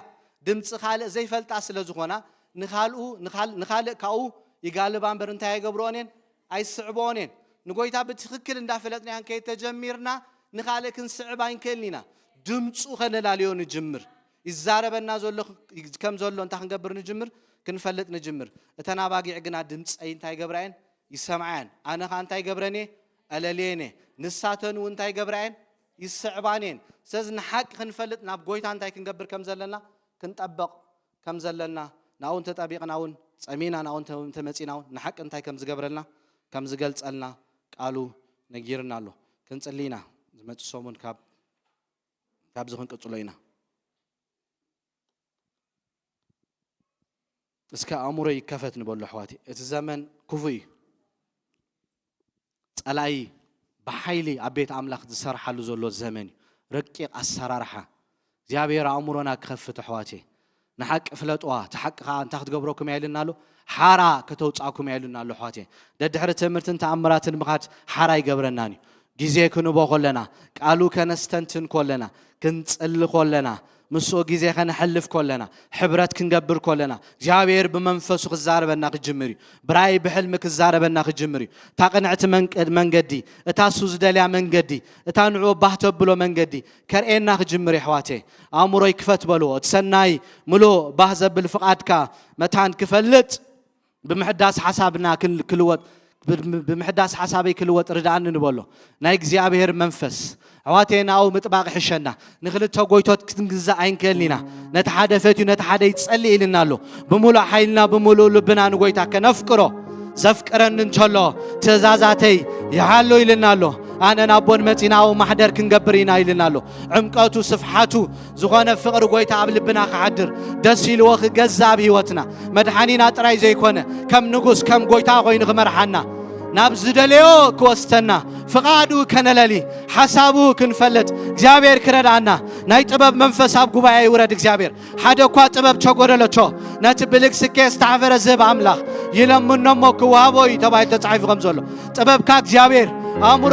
ድምፂ ካልእ ዘይፈልጣ ስለ ዝኾና፣ ንኻልኡ፣ ንኻል-፣ ንኻልእ ካብኡ ይጋልባ እምበር እንታይ ኣይገብርኦን እየን? ኣይስዕብኦን እየን። ንጎይታ ብትኽክል እንዳፈለጥናዮ ከይተጀሚርና፣ ንኻልእ ክንስዕብ ኣይንክእልን ኢና። ድምፁ ከነላልዮ ንጅምር። ይዛረበና ዘሎ ከም ዘሎ እንታይ ክንገብር ንጅምር? ክንፈልጥ ንጅምር። እተን ኣባጊዕ ግና ድምፀይ እንታይ ይገብራ እየን? ይሰምዓ እየን። ኣነ ኸኣ እንታይ ይገብረን እየ? ኣለልየን እየ። ንሳተን እውን እንታይ ይገብራ እየን? ይስዕባን እየን። ስለዚ ንሓቂ ክንፈልጥ ናብ ጎይታ እንታይ ክንገብር ከም ዘለና? ክንጠበቕ ከም ዘለና፣ ናብኡ እንተጠቢቕና እውን፣ ጸሚና ናብኡ እንተ-፣ እንተመጺና እውን፣ ንሓቂ እንታይ ከም ዝገብረልና፣ ከም ዝገልጸልና ቃሉ ነጊርና ኣሎ። ክንጽሊ ኢና። ዝመጽእ ሰሙን ካብ፣ ካብዚ ክንቅጽሎ ኢና። እስከ ኣእምሮ ይከፈት ንበሎ ኣሕዋተይ። እቲ ዘመን ክፉእ እዩ። ጸላኢ ብሓይሊ ኣብ ቤት ኣምላኽ ዝሰርሓሉ ዘሎ ዘመን እዩ። ረቂቕ ኣሰራርሓ። እግዚኣብሔር ኣእምሮና ክኸፍት ኣሕዋተይ። ንሓቂ ፍለጥዋ፣ እቲ ሓቂ ከኣ እንታይ ክትገብረኩም እያ ኢሉና ኣሎ? ሓራ ከተውጻእኩም እያ ኢሉና ኣሎ ኣሕዋተይ። ደድሕሪ ትምህርትን ተኣምራትን ምኻድ ሓራ ኣይገብረናን እዩ። ግዜ ክንቦ ከለና፣ ቃሉ ከነስተንትን ከለና፣ ክንጽሊ ከለና፣ ምስኡ ግዜ ከነሕልፍ ከለና፣ ሕብረት ክንገብር ከለና፣ እግዚኣብሔር ብመንፈሱ ክዛረበና ክጅምር እዩ። ብራእይ ብሕልሚ ክዛረበና ክጅምር እዩ። እታ ቅንዕቲ መንቀ-፣ መንገዲ፣ እታ እሱ ዝደልያ መንገዲ፣ እታ ንዕኡ ባህ ተብሎ መንገዲ ከርእየና ክጅምር እዩ። ኣሕዋተይ፣ ኣእምሮይ ክፈት በልዎ። እቲ ሰናይ፣ ምሉእ፣ ባህ ዘብል ፍቓድካ መታን ክፈልጥ፣ ብምሕዳስ ሓሳብና ክል-፣ ክልወጥ፣ ብ-፣ ብምሕዳስ ሓሳበይ ክልወጥ ርድኣኒ ንበሎ። ናይ እግዚኣብሔር መንፈስ፣ ኣሕዋተይ፣ ናብኡ ምጥባቕ ይሕሸና። ንኽልተ ጎይቶት ክንግዛእ ኣይንክእልን ኢና። ነቲ ሓደ ፈትዩ ነቲ ሓደ ይጸልእ ኢልና ኣሎ። ብምሉእ ሓይልና ብምሉእ ልብና ንጎይታ ከነፍቅሮ፣ ዘፍቅረኒ እንተሎ ትእዛዛተይ ይሓሉ ኢልና ኣሎ። ኣነን ኣቦን መጺና ኣብኡ ማሕደር ክንገብር ኢና ኢልና ኣሎ። ዕምቀቱ ስፍሓቱ ዝኾነ ፍቕሪ ጎይታ ኣብ ልብና ክሓድር፣ ደስ ኢልዎ ክገዝእ ኣብ ህይወትና፣ መድሓኒና ጥራይ ዘይኮነ ከም ንጉስ ከም ጎይታ ኮይኑ ክመርሓና፣ ናብ ዝደለዮ ክወስደና፣ ፍቓዱ ከነለሊ፣ ሓሳቡ ክንፈልጥ እግዚኣብሔር ክረድኣና፣ ናይ ጥበብ መንፈስ ኣብ ጉባኤ ይውረድ እግዚኣብሔር። ሓደ እኳ ጥበብ ቸጎደለቾ ነቲ ብልግ ስኬ ዝተሓፈረ ዝህብ ኣምላኽ ይለምኖ እሞ ክወሃቦ እዩ ተባሂሉ ተጻሒፉ ከም ዘሎ፣ ጥበብካ እግዚኣብሔር ኣእምሮ